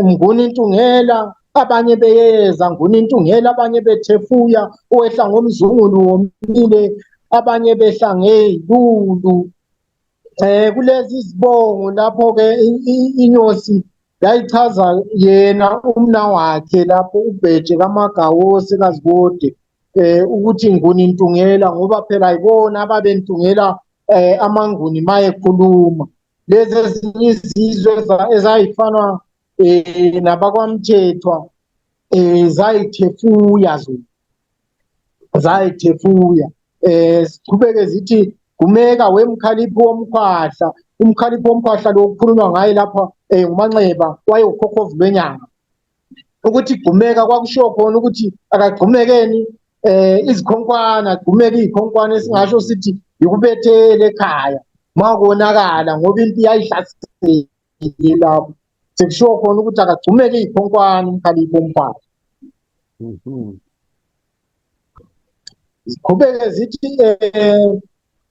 Mnguni Ntungela, abanye beyeza Nguni Ntungela, abanye bethefuya owehla ngomzungulu womile, abanye behla ngey'lulu. Kulezi zibongo lapho-ke inyosi yayichaza yena umnawakhe lapho uBheje kaMagawosi kaZibode ukuthi Nguni Ntungela, ngoba phela yibona ababentungela amaNguni mayekhuluma. Lezi ezinye izizwe ezayifana nabakwaMthethwa zayithephuya zona, zayithephuya. Siqhubeke zithi Gumeka wemkhaliphi womkhwahla, umkhaliphi womkhwahla lo kukhulunywa ngaye lapha nguManxeba wayewokhokhovu lwenyanga. Ukuthi Gumeka kwakushiwo khona ukuthi akagqumekeni izikhonkwana, agqumeke iy'khonkwana, esingasho sithi yikubethele ekhaya makonakala ngoba impi yayihlasele lapho. Sekushiwo khona ukuthi akagcumeke iy'khonkwana umkhaliphi womkhwahla. Ziqhubeke zithi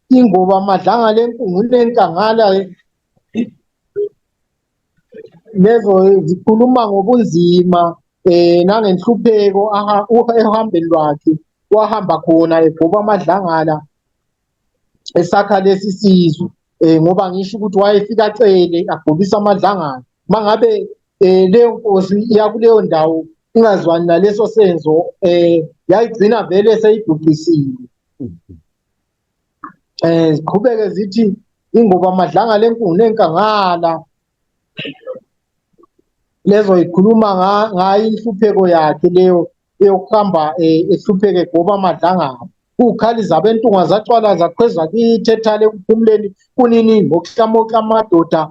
ingoba madlanga lenkungula enkangala lezo zikhuluma ngobunzima nangenhlupheko ehambeni lwakhe wahamba khona egoba amadlangala esakha lesi sizwe, ngoba ngisho ukuthi wayefika acele agobisa amadlangala. Mangabe leyo nkosi yakuleyo ndawo ingazwani naleso senzo yayigcina vele seyibhubhisiwe. Ziqhubeke zithi ingoba amadlanga lenkungula enkangala lezo ikhuluma ngayo inhlupheko yakhe leyo yokuhamba ehlupheke egoba amadlangala. Ukhaliza abentunga zacwala zaqhweza kithi ethale ekuphumuleni kunini mokuhlamoka amadoda,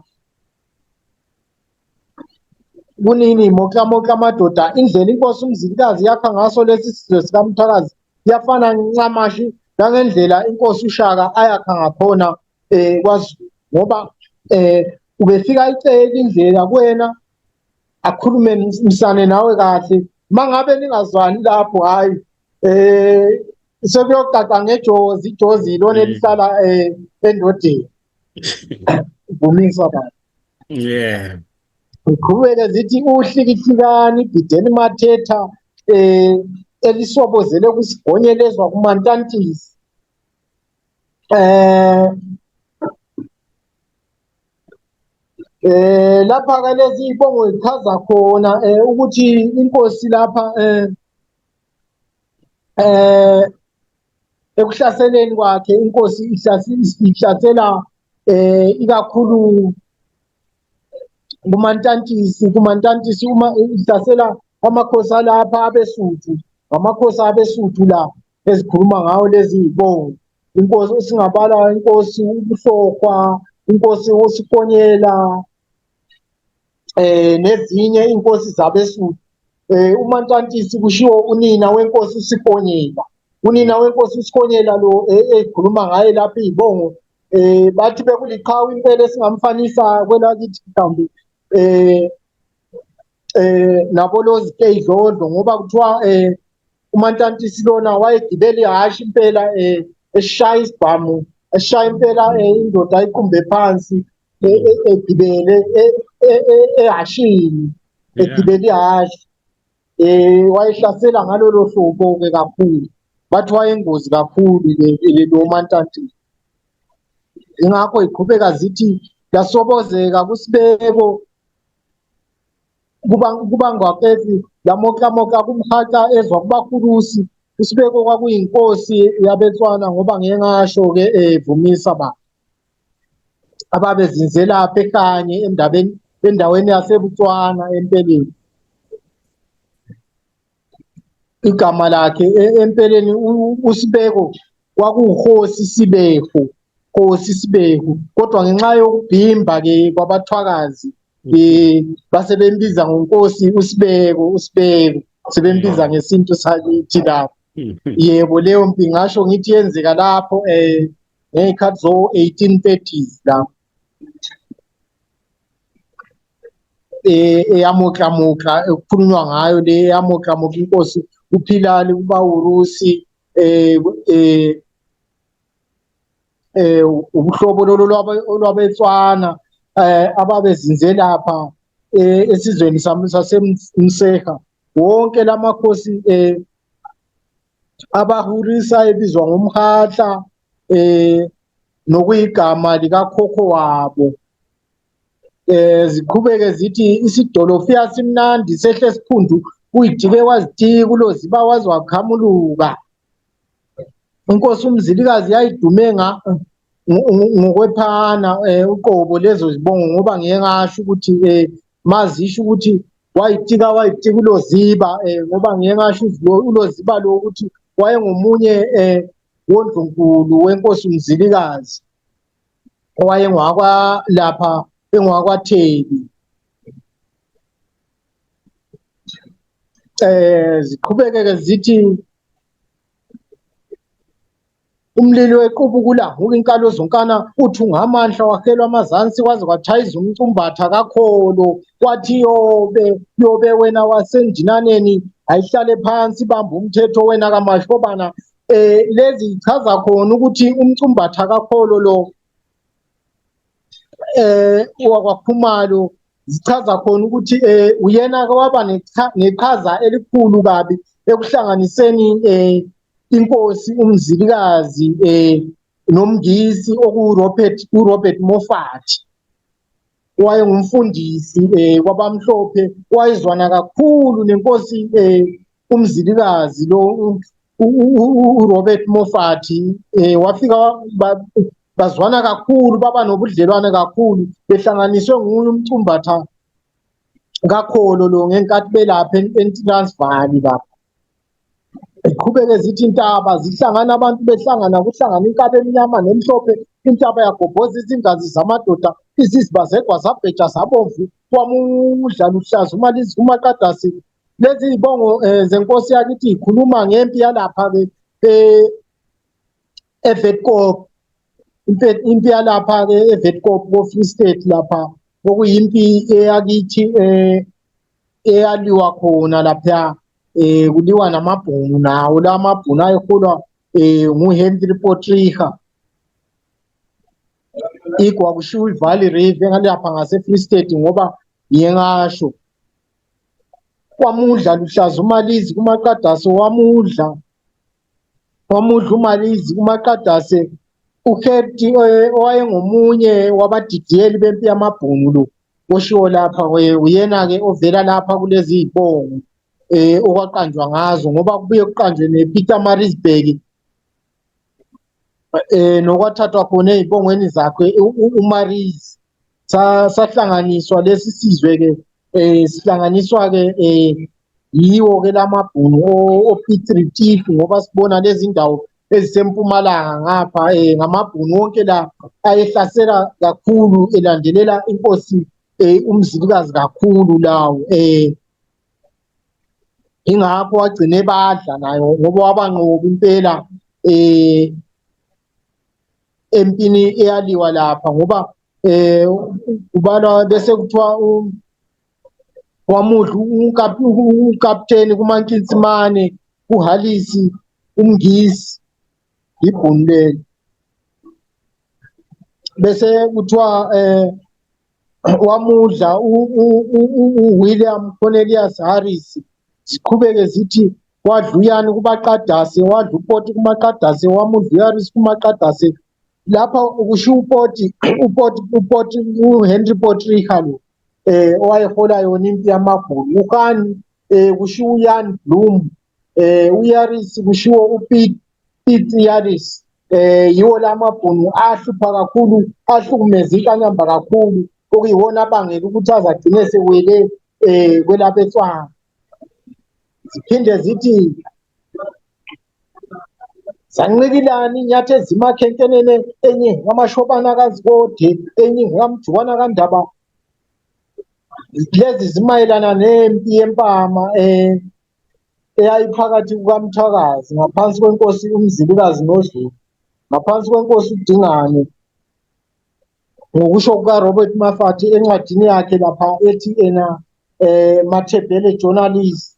kunini mokuhlamoka amadoda. Indlela inkosi uMzilikazi yakha ngaso lesi sizwe sikaMthakazi yafana ncamashi nangendlela inkosi uShaka ayakha ngakhona kwaZulu, ngoba ubefika icela indlela kuwena akhulume misane nawe kahle. Mangabe ningazwani lapho, hayi sekuyocaca ngejozi, ijozi ilona elihlala endodeni. Vumisa baba. Yeah. Uqhubeke zithi uhlikihlikani ibhideni mathetha elisobozele kusigonyelezwa kumantantisi. Lapha-ke lezi ibongo zichaza khona ukuthi inkosi lapha ekuhlaseleni kwakhe inkosi ihlasela ikakhulu kumantantisi uma ihlasela amakhosi alapha abeSuthu, amakhosi abeSuthu la ezikhuluma ngawo lezi ibongo. Inkosi singabala inkosi uBuhlokwa, inkosi uSikonyela nezinye inkosi zabeSuthu. UMantantisi kushiwo unina wenkosi uSikonyela, unina wenkosi uSikonyela lo ekhuluma ngaye lapha izibongo. Bathi bekuliqhawe impela esingamfanisa kwelakithi mhlawumbe nabolozi Keyidlodlo, ngoba kuthiwa uMantantisi lona wayegibela ihhashi impela eshaya isibhamu, eshaya impela indoda ayiqumbe phansi egibele ehashini, egibele ihhashi. Wayehlasela ngalolo hlobo-ke kakhulu, bathi wayingozi kakhulu-ke lo Mantantisi. Ingakho iqhubeka zithi yasobozeka kuSibeko kubangwa kethi lamoklamoka kumhaca ezwa kubakhulusi. uSibeko kwakuyinkosi yabeTswana, ngoba ngeke ngasho-ke Vumisa ba ababezinzela lapha eKhanye endaweni yaseButswana empeleni. Igama lakhe empeleni uSibeko kwakuwuKhosi Sibeko, Nkosi Sibeko, kodwa ngenxa yokubhimba-ke kwabathwakazi base bembiza ngoNkosi uSibeko, sebembiza ngesintu sakithi lapho. yebo leyo mpi ngasho ngithi yenzeka lapho ngey'khathi zo-1830s lapho eyamoklamokla ekukhulunywa ngayo le eyamoklamokla inkosi uPhilali uBawurusi ubuhlobo lolo olwabetswana ababezinze lapha esizweni sasemseha wonke lamakhosi abahurisa ebizwa ngomhatla nokuyigama likakhokho wabo ziqhubeke zithi isidolofiya simnandi sehle siphundu uyidike wazidika uloziba waze waqhamuluka inkosi uMzilikazi yayidume ngokwephana uqobo lezo zibongo ngoba ngeke ngasho ukuthi mazisho ukuthi wayitika uloziba ngoba ngeke ngasho uloziba lo ukuthi wayengomunye wondlunkulu wenkosi uMzilikazi owayengwakwa lapha engwakwaThebi ziqhubeke zithi umlilo wequbu kulanguka inkalo zonkana uthi ungamandla wahelwa amazansi kwaze kwathayiza umcumbatha kakholo kwathi yobe wena wasendinaneni ayihlale phansi bamba umthetho wena kamashobana lezi ichaza khona ukuthi umcumbatha kakholo lo wakwakhumalo zichaza khona ukuthi uyena ke waba neqhaza elikhulu kabi ekuhlanganiseni inkosi uMzilikazi nomngisi uRobert Moffat wayengumfundisi kwabamhlophe wayezwana kakhulu nenkosi uMzilikazi lo uRobert Moffat wafika bazwana kakhulu baba nobudlelwane kakhulu behlanganiswe nguye umcumbatha kakholo lo ngenkathi belapha eTransvaal lapha iqhubeke zithi intaba zihlangana abantu behlangana kuhlangana inkaba emnyama nemhlophe intaba yagobhoza izingazi zamadoda iziziba zegwa zabheja zabomvu kwamudla luhlaza umalizi umaqadasi lezi izibongo zenkosi yakithi ikhuluma ngempi yalapha ke eVetkop impi yalapha ke eVetkop ko Free State lapha okuyimpi eyakithi eyaliwa khona lapha kuliwa namabhunu nawo la mabhunu ayeholwa nguHenry Potgieter igwa kushiwo iValley River ngalapha ngase-Free State ngoba ngingasho kwamudla luhlaza umalizi kumaqadasi wamudla umalizi kumaqadasi uHerty owayengomunye wabadidiyeli bempi yamabhunu lo oshiwo lapha uyena ke ovela lapha kulezi izibongo okwaqanjwa ngazo ngoba kubuye kuqanjwe nePeter Maritzburg nokwathathwa khona ezibongweni zakhe uMariz sahlanganiswa lesi sizwe ke sihlanganiswa ke yiwo ke lamabhunu oPiet Retief ngoba sibona lezi ndawo ezisempumalanga ngapha ngamabhunu wonke la ayehlasela kakhulu elandelela inkosi uMzilikazi kakhulu lawo ingakho wagcine badla nayo ngoba wabanqoba impela empini eyaliwa lapha ngoba kubalwa bese kuthiwa wamudla ukapteni kuMankinsimane uHalisi umngisi ibhunu leli bese kuthiwa wamudla uWilliam Cornelius Harris ziqhubeke zithi wadla uyani kubaqadasi wadla uPoti kumaqadasi wamudla uHarris kumaqadasi lapha ukusho uPoti uHenry Potgieter lo owayehola yona impi yamabhunu uHani kushiwo uYan Bloom uHarris kushiwo uPete Harris yiwo lamabhunu ahlupha kakhulu ahlukumeza inkanyamba kakhulu okuyiwona abangela ukuthi azagcine sewele kwelabetswana ziphinde zithi zanqikilana inyathi ezimakhenkenene enye ngamashobana kaZikode enye ngamjubana kaNdaba lezi zimayelana nempi yempama eyayiphakathi kukaMthwakazi ngaphansi kwenkosi uMzilikazi noDlomo, ngaphansi kwenkosi uDingane, ngokusho kukaRobert Mafathi encwadini yakhe lapha ethi ena Mathebele Journalist,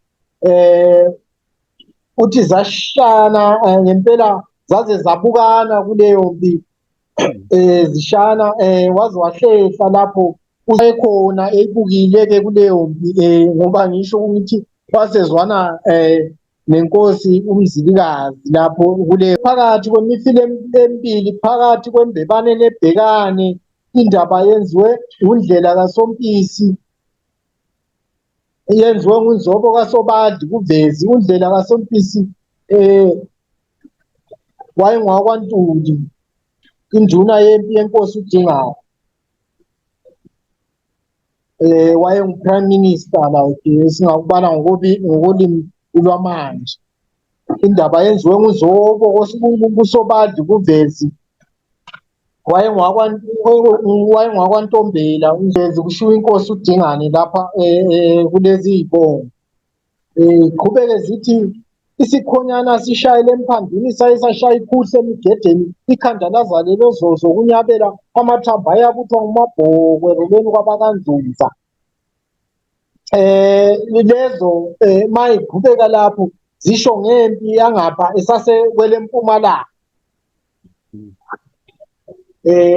uthi zashana ngempela zaze zabukana kuleyo mpi, zishana waze wahlehla lapho usekhona eyibukile-ke kuleyo mpi, ngoba ngisho ukuthi wasezwana nenkosi uMzilikazi lapho kule phakathi kwemifilo emibili, phakathi kwembebane nebhekane. Indaba yenziwe uNdlela kaSompisi, yenziwe nguNzobo kaSobandli kuVezi. uNdlela kaSompisi wayengowakwaNtuli, induna yempi yenkosi uDingane, wayengu-prime minister like singakubala ngokolimi lwamanje. Indaba yenziwe nguNzobo kuSobandli kuVezi, wayengowakwaNtombela uVezi, kushiwo inkosi uDingane lapha kulezi iy'bongo. Qhubeke zithi isikhonyana sishayele emphambini saye sashaya ikhuhle emigedeni, ikhanda lazalelo zozo kunyabela, amathambo ayabuthwa ngumabhokwe rolweni kwabakaNdlunza. Lezo mayiqhubeka lapho zisho ngempi yangapha esasekwele Mpumalanga,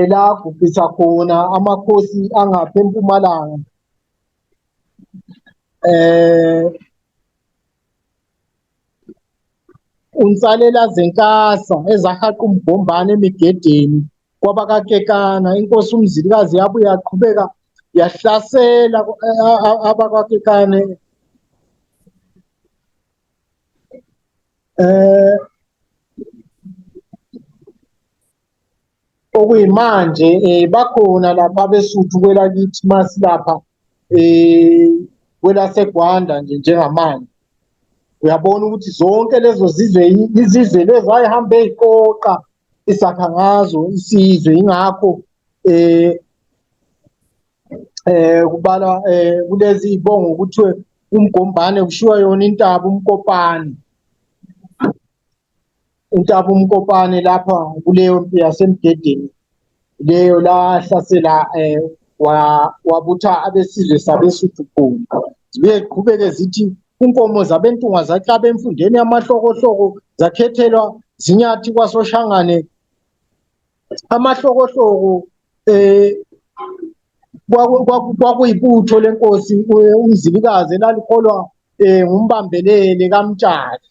la gubhisa khona amakhosi angapha eMpumalanga. uNsalela Zenkasa ezahaqa umgombane emigedeni kwabakaKekana. Inkosi uMzilikazi yabuye yaqhubeka yahlasela abakaKekane, okuyimanje bakhona lapha abeSuthu kwelakithi masilapha kwelaseGwanda nje njengamanje. Uyabona ukuthi zonke lezo zizwe izizwe lezo ayihambe eziqoqa isakha ngazo isizwe. Ingakho kubala kulezi ibongo kuthiwe umgombane kushiwa yona intaba uMkopane, intaba uMkopane lapha kuleyo mpi yasemgedeni leyo lahlasela wabutha abesizwe sabeSuthu khona. Zibuye ziqhubeke zithi inkomo zabentunga zahlaba emfundeni yamahlokohloko zakhethelwa Zinyathi kwaSoshangane. Amahlokohloko kwakuyibutho lenkosi uMzilikazi elaliholwa ngumbambelele kaMtshali.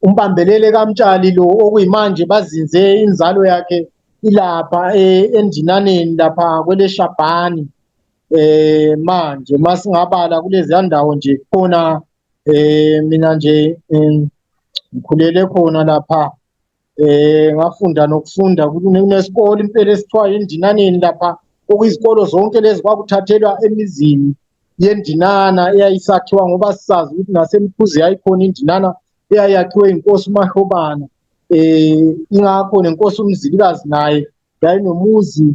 Umbambelele kaMtshali lo okuyimanje bazinze inzalo yakhe ilapha endinaneni lapha kweleShabhani. Manje masingabala kulezi ndawo nje khona mina nje ngikhulele khona lapha ngafunda nokufunda kunesikole impela esithiwa endinaneni lapha, okuyizikolo zonke lezi kwakuthathelwa emizini yendinana eyayisakhiwa, ngoba sisazi ukuthi naseMkhuzi yayikhona indinana eyayakhiwe inkosi uMahlobana. Ingakho nenkosi uMzilikazi naye yayinomuzi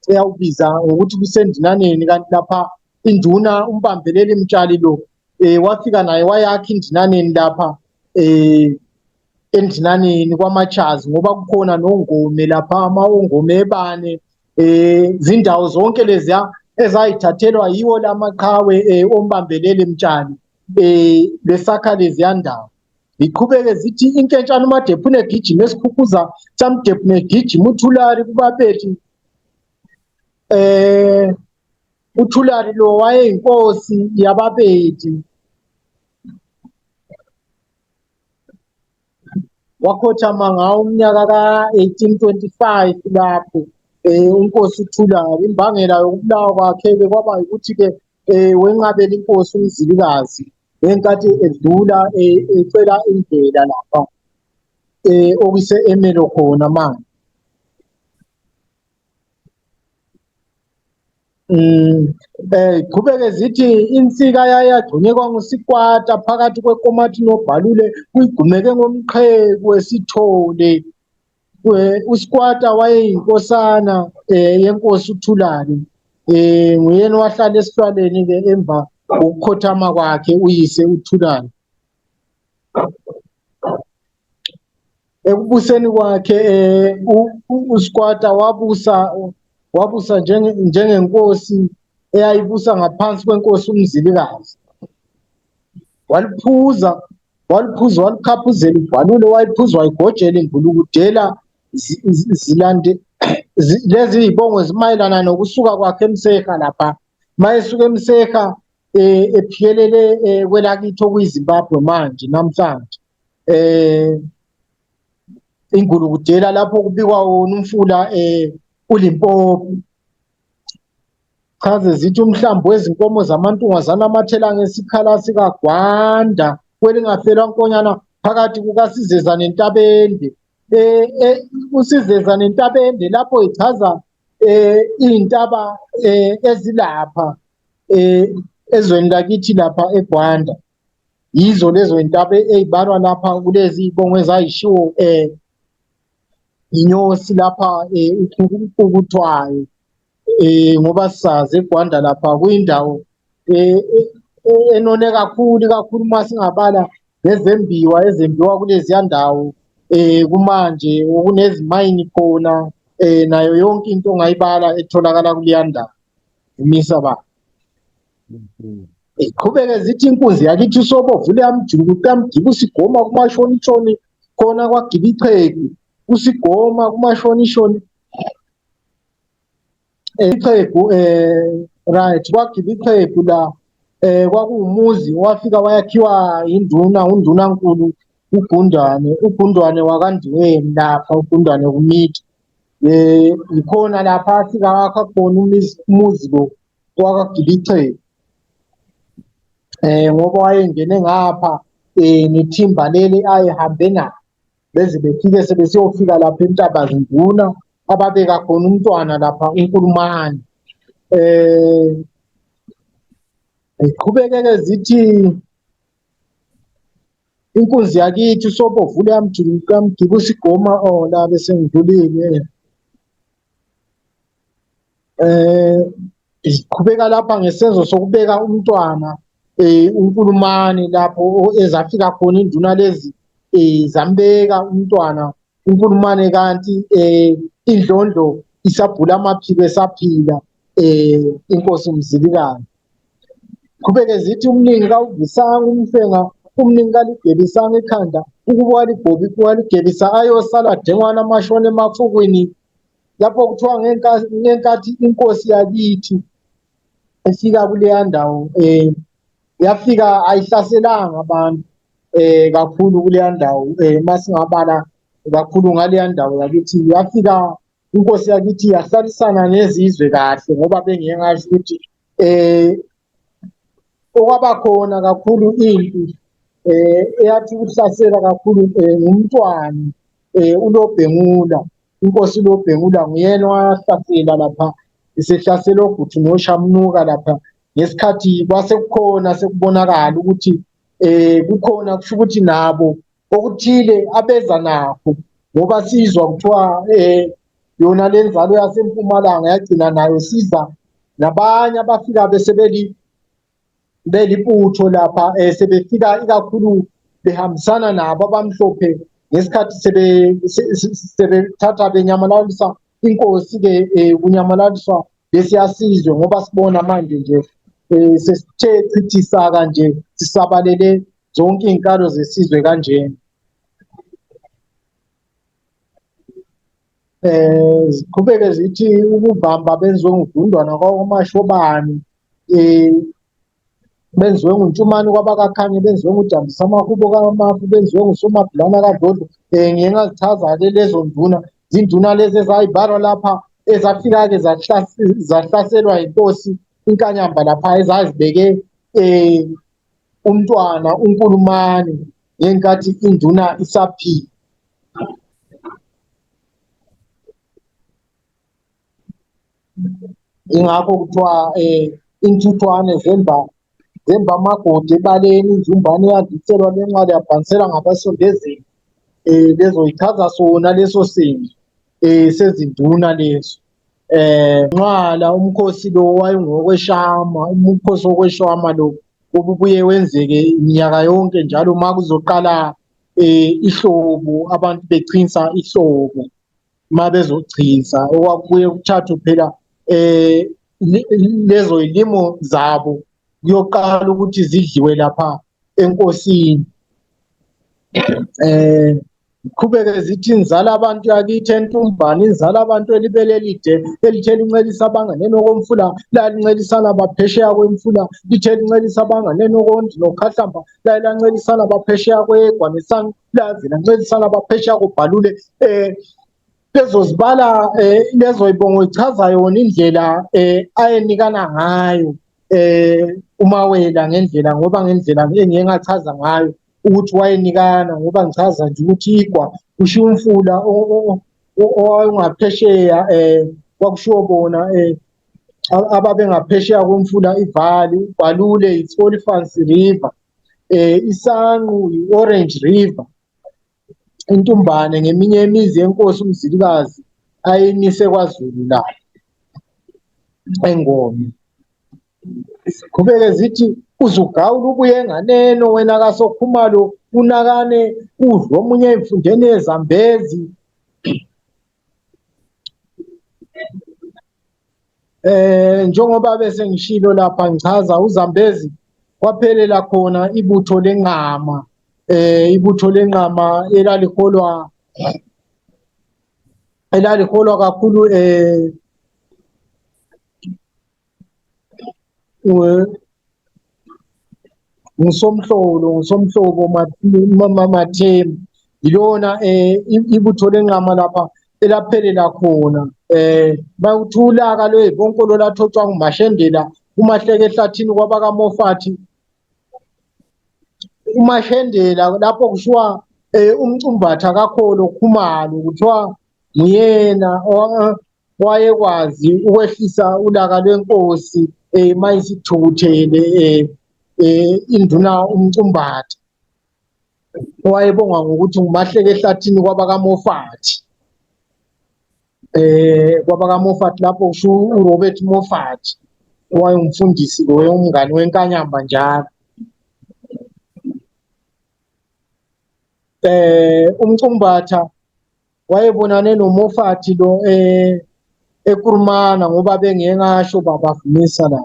eyawubiza ngokuthi kusendinaneni, kanti lapha induna umbambeleli Mtshali lo wafika naye wayakha indinaneni lapha endinaneni kwaMatshazi, ngoba kukhona nongome lapha ongome ebane, zindawo zonke leziya ezayithathelwa yiwo lamaqhawe ombambeleli Mtshali besakha leziya ndawo. Ziqhubeke zithi inkentshane uMadephune egijima esikhukhuza saMdephune egijima uThulari kuBaphethu. uThulari lo wayeyinkosi yabaPethi, wakhothama ngawo umnyaka ka-1825 lapho unkosi uThulari. Imbangela yokubulawa kwakhe-ke kwaba ukuthi-ke wenqabela inkosi uMzilikazi ngenkathi edlula ecela indlela lapha okuse-Emelo khona manje. Qhubeke zithi insika yayagxunyekwa nguSikwata phakathi kweNkomathi noBhalule kuyigqumeke ngomqheku weSithole. uSikwata wayeyinkosana yenkosi uThulari, nguyena owahlala esihlalweni-ke emva ukukhothama kwakhe uyise uThulani. Ekubuseni kwakhe uSkhwata wabusa njengenkosi eyayibusa ngaphansi kwenkosi uMzilikazi. Walikhaphuzela ibhalule, wayiphuzwa igojela imvulukudela zilande lezi zibongo zimayelana nokusuka kwakhe eMseha lapha. Mayesuka eMseha ephikelele kwelakithi okuyiZimbabwe manje namhlanje. Ingulukudela lapho kubikwa wona umfula uLimpopo. Chaze zithi umhlambi wezinkomo zamantungazana amathela ngesikhala sikaGwanda kwelingafelwa nkonyana phakathi kukaSizeza neNtabende. uSizeza neNtabende lapho ichaza iy'ntaba ezilapha ezweni lakithi lapha eGwanda. Yizo lezo y'ntaba ey'balwa lapha kulezi y'bongo ezayishiwo inyosi lapha ukuthwayo ngoba sisazi eGwanda lapha kuyindawo enone kakhulu masingabala ngezembiwa ezembiwa kuleziya ndawo kumanje okunezimayini khona nayo yonke into ongayibala etholakala kuleya ndawo imisa ba iqhubeke zithi inkunzi yakithi uSobovule yamjuluka yamgiba uSigoma kumashonishoni khona kwagiba ichegu uSigoma kumashonishoni ichegu right kwagiba ichegu la kwakuwumuzi wafika wayakhiwa undunankulu uGundwane wakandiweni lapha uGundwane kumithi ikhona lapha afika wakha khona umuzi lo wakagiba ichegu ngoba wayengene ngapha nethimba leli ayehambe nalo beze befike sebesiyofika lapha eNtabazinduna ababeka khona umntwana lapha uNkulumane. Iqhubekeke zithi inkunzi yakithi uSobovule yamjuluka yamgiba uSigoma la bese ngidlulile iqhubeka lapha ngesenzo sokubeka umntwana uNkulumane lapho ezafika khona induna lezi zambeka umntwana uNkulumane kanti indlondlo isabhula amaphiko esaphila inkosi uMzilikazi. Qhubeke zithi umningi kawuvisanga umfenga umningi kaligebisanga ikhanda ukuba waligebisa ayosala dengwana amashone emafukwini lapho kuthiwa ngenkathi inkosi yakithi efika kuleya ndawo yafika ayihlaselanga abantu kakhulu kuleya ndawo masingabala kakhulu ngaleya ndawo yakithi yafika inkosi yakithi yahlalisana nezizwe kahle ngoba bengeke ngasho ukuthi okwabakhona kakhulu impi eyathi ukuhlasela kakhulu ngumntwana uLobhengula inkosi uLobhengula nguyena wahlasela lapha isehlasela oGuthi noShamnuka lapha ngesikhathi kwasekukhona sekubonakala ukuthi kukhona kusho ukuthi nabo okuthile abeza nakho ngoba sizwa kuthiwa yona lenzalo yasempumalanga yagcina nayo siza nabanye abafika belibutho lapha sebefika ikakhulu behambisana nabo abamhlophe ngesikhathi sebethatha benyamalalisa inkosi ke kunyamalaliswa lesiyasizwe ngoba sibona manje nje sesithe chithisa kanje sisabalele zonke inkalo zesizwe kanjena. Ziqhubeke zithi ukuvamba benziwe nguGundwana kwaMashobane benziwe nguNtshumane kwabakaKhanye benziwe nguJambisa amahubo kaMafu benziwe nguSomabhulana kaDlodlo ngiye ngazichaza-ke lezo nduna zinduna lezi ezayibalwa lapha ezafika-ke zahlaselwa yinkosi iNkanyamba lapha ezazibeke umntwana uNkulumane ngenkathi induna isaphila. Ingakho kuthiwa inthuthwane zemba amagodi ebaleni inzumbane yadluliselwa lenqala yabhanisela ngabasondezeli lezo ichaza sona leso senzo sezinduna lezo nqala umkhosi lo wayengokweshama, umkhosi wokweshama lo obubuye wenzeke iminyaka yonke njalo makuzoqala ihlobo, abantu bechinsa ihlobo mabezogcinsa, okwakubuye kuthathwe phela lezo ilimo zabo kuyoqala ukuthi zidliwe lapha enkosini. Qhubeke zithi nizala abantu yakithi entumbane, inzala abantu elibele elide elithe lincelisa abanganeni okomfula lalincelisana baphesheya kwemfula, lithe lincelisa abanganeni okondi nokhahlamba lancelisana baphesheya kwegwa nesanu laze lancelisana baphesheya kobhalule. Lezo zibala lezo ibongo ichaza yona indlela ayenikana ngayo uMawela, ngendlela ngoba ngendlela engiye ngachaza ngayo ukuthi wayenikana, ngoba ngichaza nje ukuthi igwa kushiya umfula owayengaphesheya kwakushiwo bona ababe ngaphesheya komfula iValley, uBhalule i-Oliphant River, iSanqu i-Orange River, intumbane ngeminye imizi yenkosi uMzilikazi ayimise kwaZulu la eNgome. Qhubeke zithi uzugawula ubuye nganeno wena kaSokhumalo unakane udlo omunye emfundeni eZambezi. Njengoba bese ngishilo lapha ngichaza uZambezi kwaphelela khona ibutho lenqama, ibutho lenqama elaliholwa kakhulu ngusomhlobo Mathembu, yilona ibutho lenqama lapha elaphelela khona. Bakuthi ulaka lwezibonkolo lathothwa nguMashendela uMahleke ehlathini kwabakaMoffat. uMashendela lapho kushiwa umcumbatha kaKholo Khumalo kuthiwa nguyena wayekwazi ukwehlisa ulaka lwenkosi mayisithukuthele induna umcumbatha, owayebongwa ngokuthi nguMahleke ehlathini kwabakaMoffat. kwabakaMoffat lapho kusho uRobert Moffat owayengumfundisi lo umngane wenkanyamba njalo. Umcumbatha wayebonane noMoffat lo eKurumana ngoba bengengasho babavumisa la.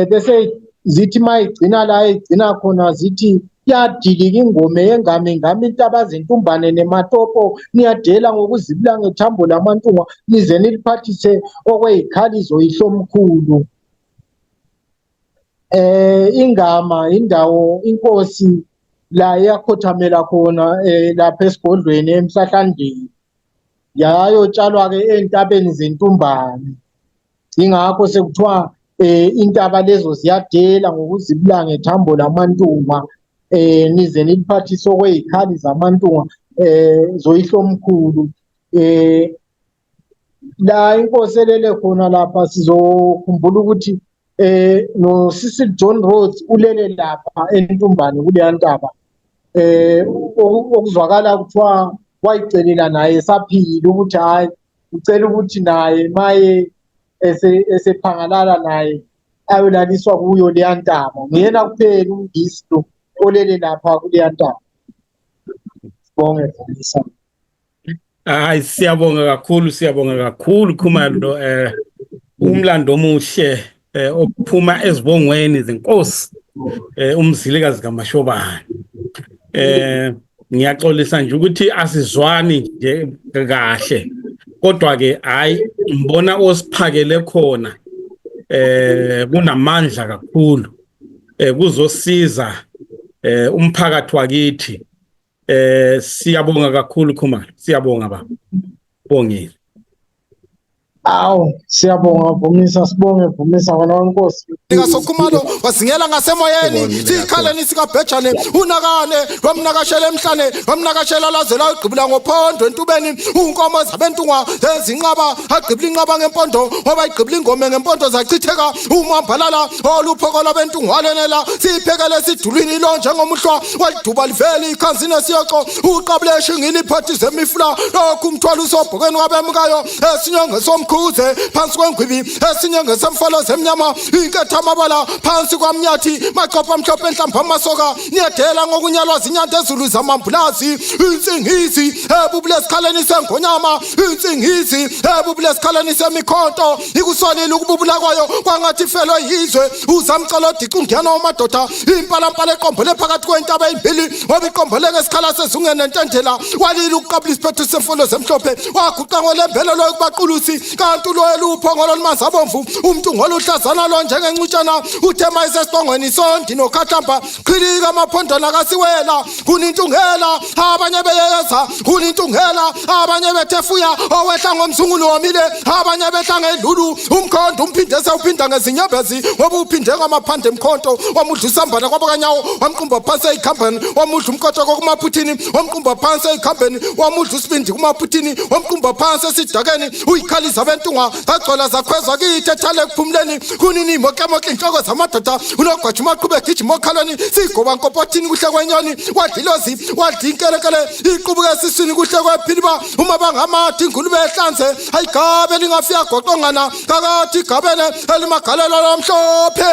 Bese zithi mayigcina la igcina khona zithi yadilika ingome yengame ngami intaba zentumbane nematopo niyadela ngokuzibila ngethambo lamantunga nize niliphathise okweyikhalizo ihlomkhulu. Ingama indawo inkosi la yakhothamela khona lapha esigodlweni eMhlahlandeni yayotshalwa ke entabeni zentumbane. Ingakho sekuthiwa intaba lezo ziyadela ngokuzibila ngethambo lamantunga nize niliphathise okweyikhali zamantunga zoyihlomkhulu. La inkosi elele khona lapha sizokhumbula ukuthi no Cecil John Rhodes ulele lapha entumbane kuleya ntaba. Okuzwakala kuthiwa wayicelela naye esaphila ukuthi hayi ucela ukuthi naye maye esephangalala naye ayolaliswa kuyo leya ntaba. Nguyena kuphela umngisi lo olele lapha kuleya ntaba. Sibonge Mfundisi. Hayi siyabonga kakhulu Khumalo, umlando omuhle ophuma ezibongweni zenkosi uMzilikazi kaMashobane. Ngiyaxolisa nje ukuthi asizwani nje kahle, kodwa ke hayi ngibona osiphakele khona kunamandla kakhulu kuzosiza umphakathi wakithi. Siyabonga kakhulu Khumalo, siyabonga baba. Bongile. Awu siyabonga Vumisa, sibonge Vumisa wena wenkosi. Sokhumalo wasingela ngasemoyeni sikhaleni sikabhejane unakane wamnakashela emhlane wamnakashela lazela ugqibula ngophondo entubeni unkomo zabentungwa ezinqaba agqibula inqaba ngempondo ngoba igqibula ingome ngempondo zachitheka umambalala oluphoko labentungwalenela siphekele sidulwini lo njengomuhlwa waliduba liveli ikhanzini esiyoxo uqabule eshingini iphathi zemifula lokhu umthwalo usobhokeni wabemkayo esinyonge Mkhuze phansi kwengwibi esinye ngesemfolo zemnyama inketha amabala phansi kwamnyathi maqopha amhlophe enhlamba amasoka niyadela ngokunyalwa zinyanda ezulu zamambulazi insingisi ebubule esikhaleni sengonyama insingisi ebubule esikhaleni semikhonto ikusolile ukububula kwayo kwangathi felo yizwe uzamcala odica ungena umadoda impalampala eqombole phakathi kwentaba ezimbili ngoba iqombole ngesikhala sezungene nentendela walile ukuqabula isiphetho semfolo zemhlophe waguqa ngolembelo lokubaqulusi kanti lo eluphongolo limanzi abomvu umuntu ngoluhlazana lo njengencutshana uthema isesibongweni sondi nokhathamba qhilika amaphondona kasiwela kunintungela abanye beyeza kunintungela abanye bethefuya owehla ngomzungulo womile abanye behla ngelulu umkhonto umphinde sewuphinda ngezinyembezi ngoba uphinde ngamaphande emkhonto wamudla usambana kwabakanyawo wamqumba phansi eyikhambeni wamudla umkhonto kumaphuthini wamqumba phansi eyikhambeni wamudla usibindi kumaphuthini wamqumba phansi esidakeni uyikhalisa bentunga zagcola zakhwezwa kithi ethale kuphumleni kunini mokemoke inhloko zamadoda unogwaja umaqhube egijima okhalweni sigoba nkopothini kuhle kwenyoni wadlilozi wadlinkelekele iqubuke esiswini kuhle kwephiliba uma bangamati ingulube ehlanze ayigabe lingafika goqongana kakade igabene elimagalelo lomhlophe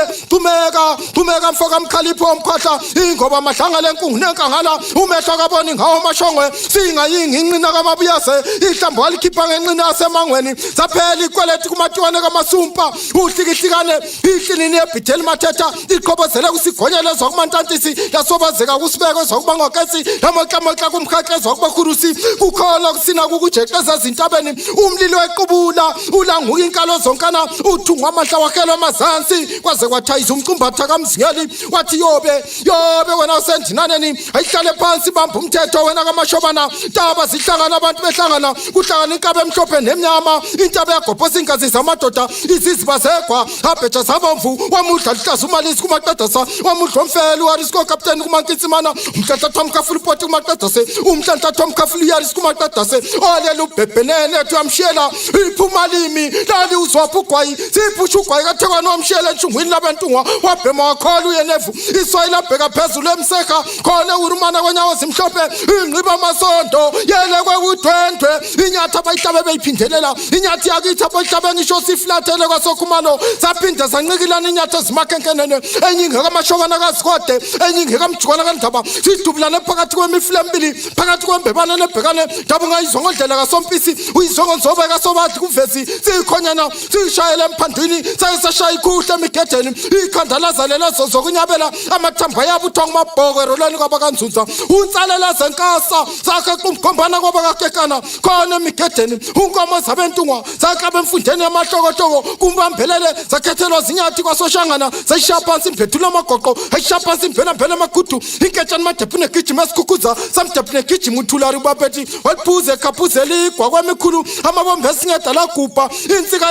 tumeka mfoka mkhalipho omkhwahla ingoba madlanga lenkungu nenkangala umehlo kaboni ngawo mashongwe singayingi inqina kamabuyase ihlambo walikhipha ngenqina yasemangweni zaphela ikweleti kumatiwane kamasumpa uhlikihlikane ihlinini ebhitheli mathetha iqhobozele kusigonyela zokumantantisi lasobazeka kusibeko zokubangokesi lamoklamoka kumkhakhe zokubakhurusi kukhona kusina kukujeqeza zintabeni umlilo wequbula ulanguka inkalo zonkana uthungwa amahla wakhelo amazansi kwaze kwathayiza umcumbatha kamzingeli wathi yobe wena usendinaneni ayihlale phansi bamba umthetho wena kamashobana taba zihlangana abantu behlangana kuhlangana inkabe emhlophe nemnyama intaba yagobhosa ingazi zamadoda iziziba zegwa abheja zabomvu wamudla lihlaza umalisi kumaqedasa wamudla omfelo uharisiko kapteni kumankitsimana umhlanhlatho wamkhafulipoti kumaqedase umhlanhlatho wamkhafula uyaris kumaqedase olela ubhebhenene ethi wamshiyela iphumalimi lali uzwapha ugwayi siphusha ugwayi kathekwane wamshiyela entshungwini labentungwa wabhema wakhola uyenevu iswayi labheka phezulu emseka khona urumana kwenyawo zimhlophe ingqiba amasondo yele kwekudwendwe inyathi abayihlabe beyiphindelela inyathi yakithi abayihlabe ngisho siflathele kwasokhumalo saphinde sancikilana inyathi ezimakhenkenene enyinge kamashokana kazikhode enyinge kamjukwana kandaba sidubulane phakathi kwemifula embili phakathi kwembebane nebhekane dabu ngayizwa ngodlela kasompisi uyizwa nzobe kasobadli kuvezi sikhonyana sishayele emphandwini sayesashaya ikhuhle emigedeni ikhanda lazalela zokunyabela amathamba yabo uthwa ngumabhoko erolweni kwabakanzunza unsalela zenkasa zakhe kumkhombana kwabakakekana khona emigedeni unkomo zabentungwa zaklabe emfundeni yamahlokotoko kumbambelele zakhethelwa zinyathi kwasoshangana zayishaya phansi imphethula amagoqo ayishaya phansi imphela amagudu inketshani madephu negijima esikhukhuza samdephu negijima uthulari ubaphethi waliphuze ekhaphuzela igwa kwemikhulu amabombe esingeda lagubha insika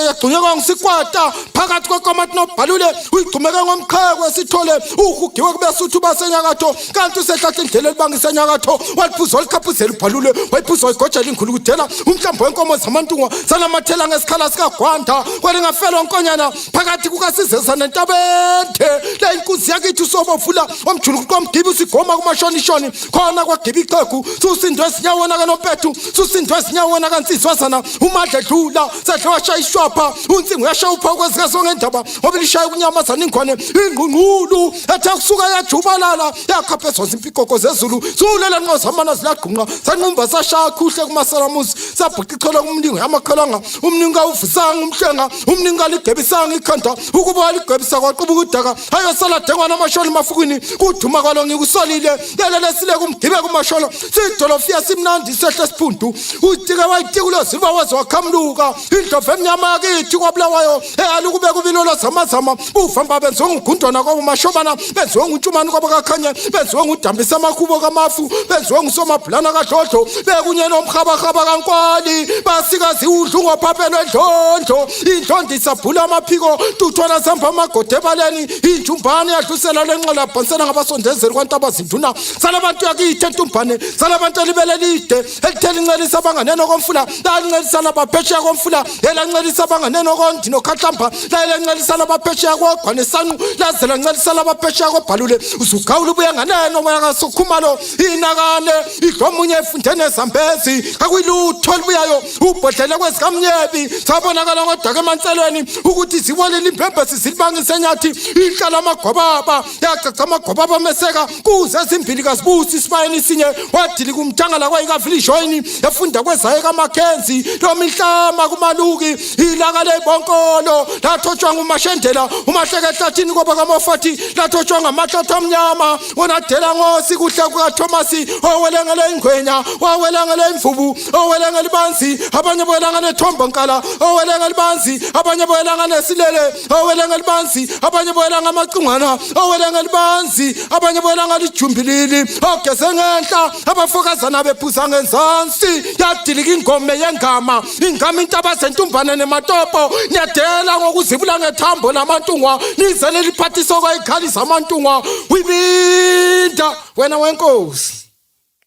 yagxunyekwa ngisikwata phakathi kwekomati nobhalule uyigcumeke ngomqheko sithole uhugiwe kubesuthu basenyakatho kanti usehlahla indlela elibangisa enyakatho waliphuza walikhaphuzela ubhalule wayiphuza wayigojela inkhulu kudela umhlambo wenkomo zamantungwa zanamathela ngesikhala sikagwanda kwalingafelwa nkonyana phakathi kukasizeza nentabethe la inkunzi yakithi usobovula wamjuluku kwamgibi usigoma kumashonishoni khona kwagibi ixhegu susindwe ezinyaweni kanompethu susindwe ezinyaweni kansizwazana umadla edlula sedle washaya ishwapha unsingo yashaya uphawu kwezikazongendaba ngoba lishaya ukunyamazana ingwane ingqungqulu ethe kusuka yajubalala yakhaphezwa zimpikoko zezulu zulela nqozamana zilagqunqa sanqumba sashaya khuhle kumasalamuzi sabhuqa icholo kumningo yamakhalanga umningo awuvusanga umhlenga umningo aligebisanga ikhanda ukuba waligwebisa kwaqubuka udaka ayosala dengwana amasholo mafukini kuduma kwalo ngikusolile lelelesile kumgibe kumasholo sidolofia simnandi sehle siphundu utika wayitikulo ziba waze wakhamluka indlovu emnyama yakithi kwabulawayo eyalukube kubilolo zamazama uvamba benziwe ngugundwana kwabo mashobana benziwe ngutshumani kwabakakhanye benziwe ngudambisa amakhubo kamafu benziwe ngusomabhulana kadlodlo bekunye nomrhabahaba kankwali basikazi udlu ngophaphelo endlondlo indlondo isabhula amaphiko tuthwana zamba amagoda ebaleni injumbane yadlusela lenqola bhansela ngabasondezeli kwantabazinduna salabantu yakithi entumbane salabantu elibele lide elithela incelisa abanganeno komfula lalincelisa nabaphesheya komfula elancelisa abanganeno kondi nokhahlamba lalencelisa nabaphesheya kogwanesanqu lazela ncelisa nabaphesheya kobhalule uzugawula ubuye nganeno moya kasokhumalo inakane idlomunye efundeni ezambezi akuyilutho libuyayo wedlele kwezikamnyebi sabonakala ngodaka emanselweni ukuthi zibolela impembesi zilibangise enyathi ihlala amagwababa yacaca amagwababa meseka kuze ezimbili kazibusi isibayeni isinye wadili kumjangala kwayikavilishoyini yafunda kwezaye kaMackenzie lo mihlama kumaluki ilaka lebonkolo lathotshwa ngumashendela umahlekethathini koba kamofati lathotshwa ngamahlotha amnyama onadela ngosi kuhle kukaThomasi owelengele ingwenya wawelengele imvubu owelengele ibanzi abanye boyelangane thombo nkala owelengele ibanzi abanye boyelangane silele owelengele ibanzi abanye boyelanga amacingwana owelengele ibanzi abanye boyelangane ijumbilili ogeze ngenhla abafokazana bephuza ngenzansi yadilika ingome yengama ingama intaba zentumbane nematopo nyadela ngokuzibula ngethambo namantungwa nizele liphathiso kwayikhalisa amantungwa wibinda wena wenkosi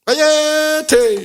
ayethe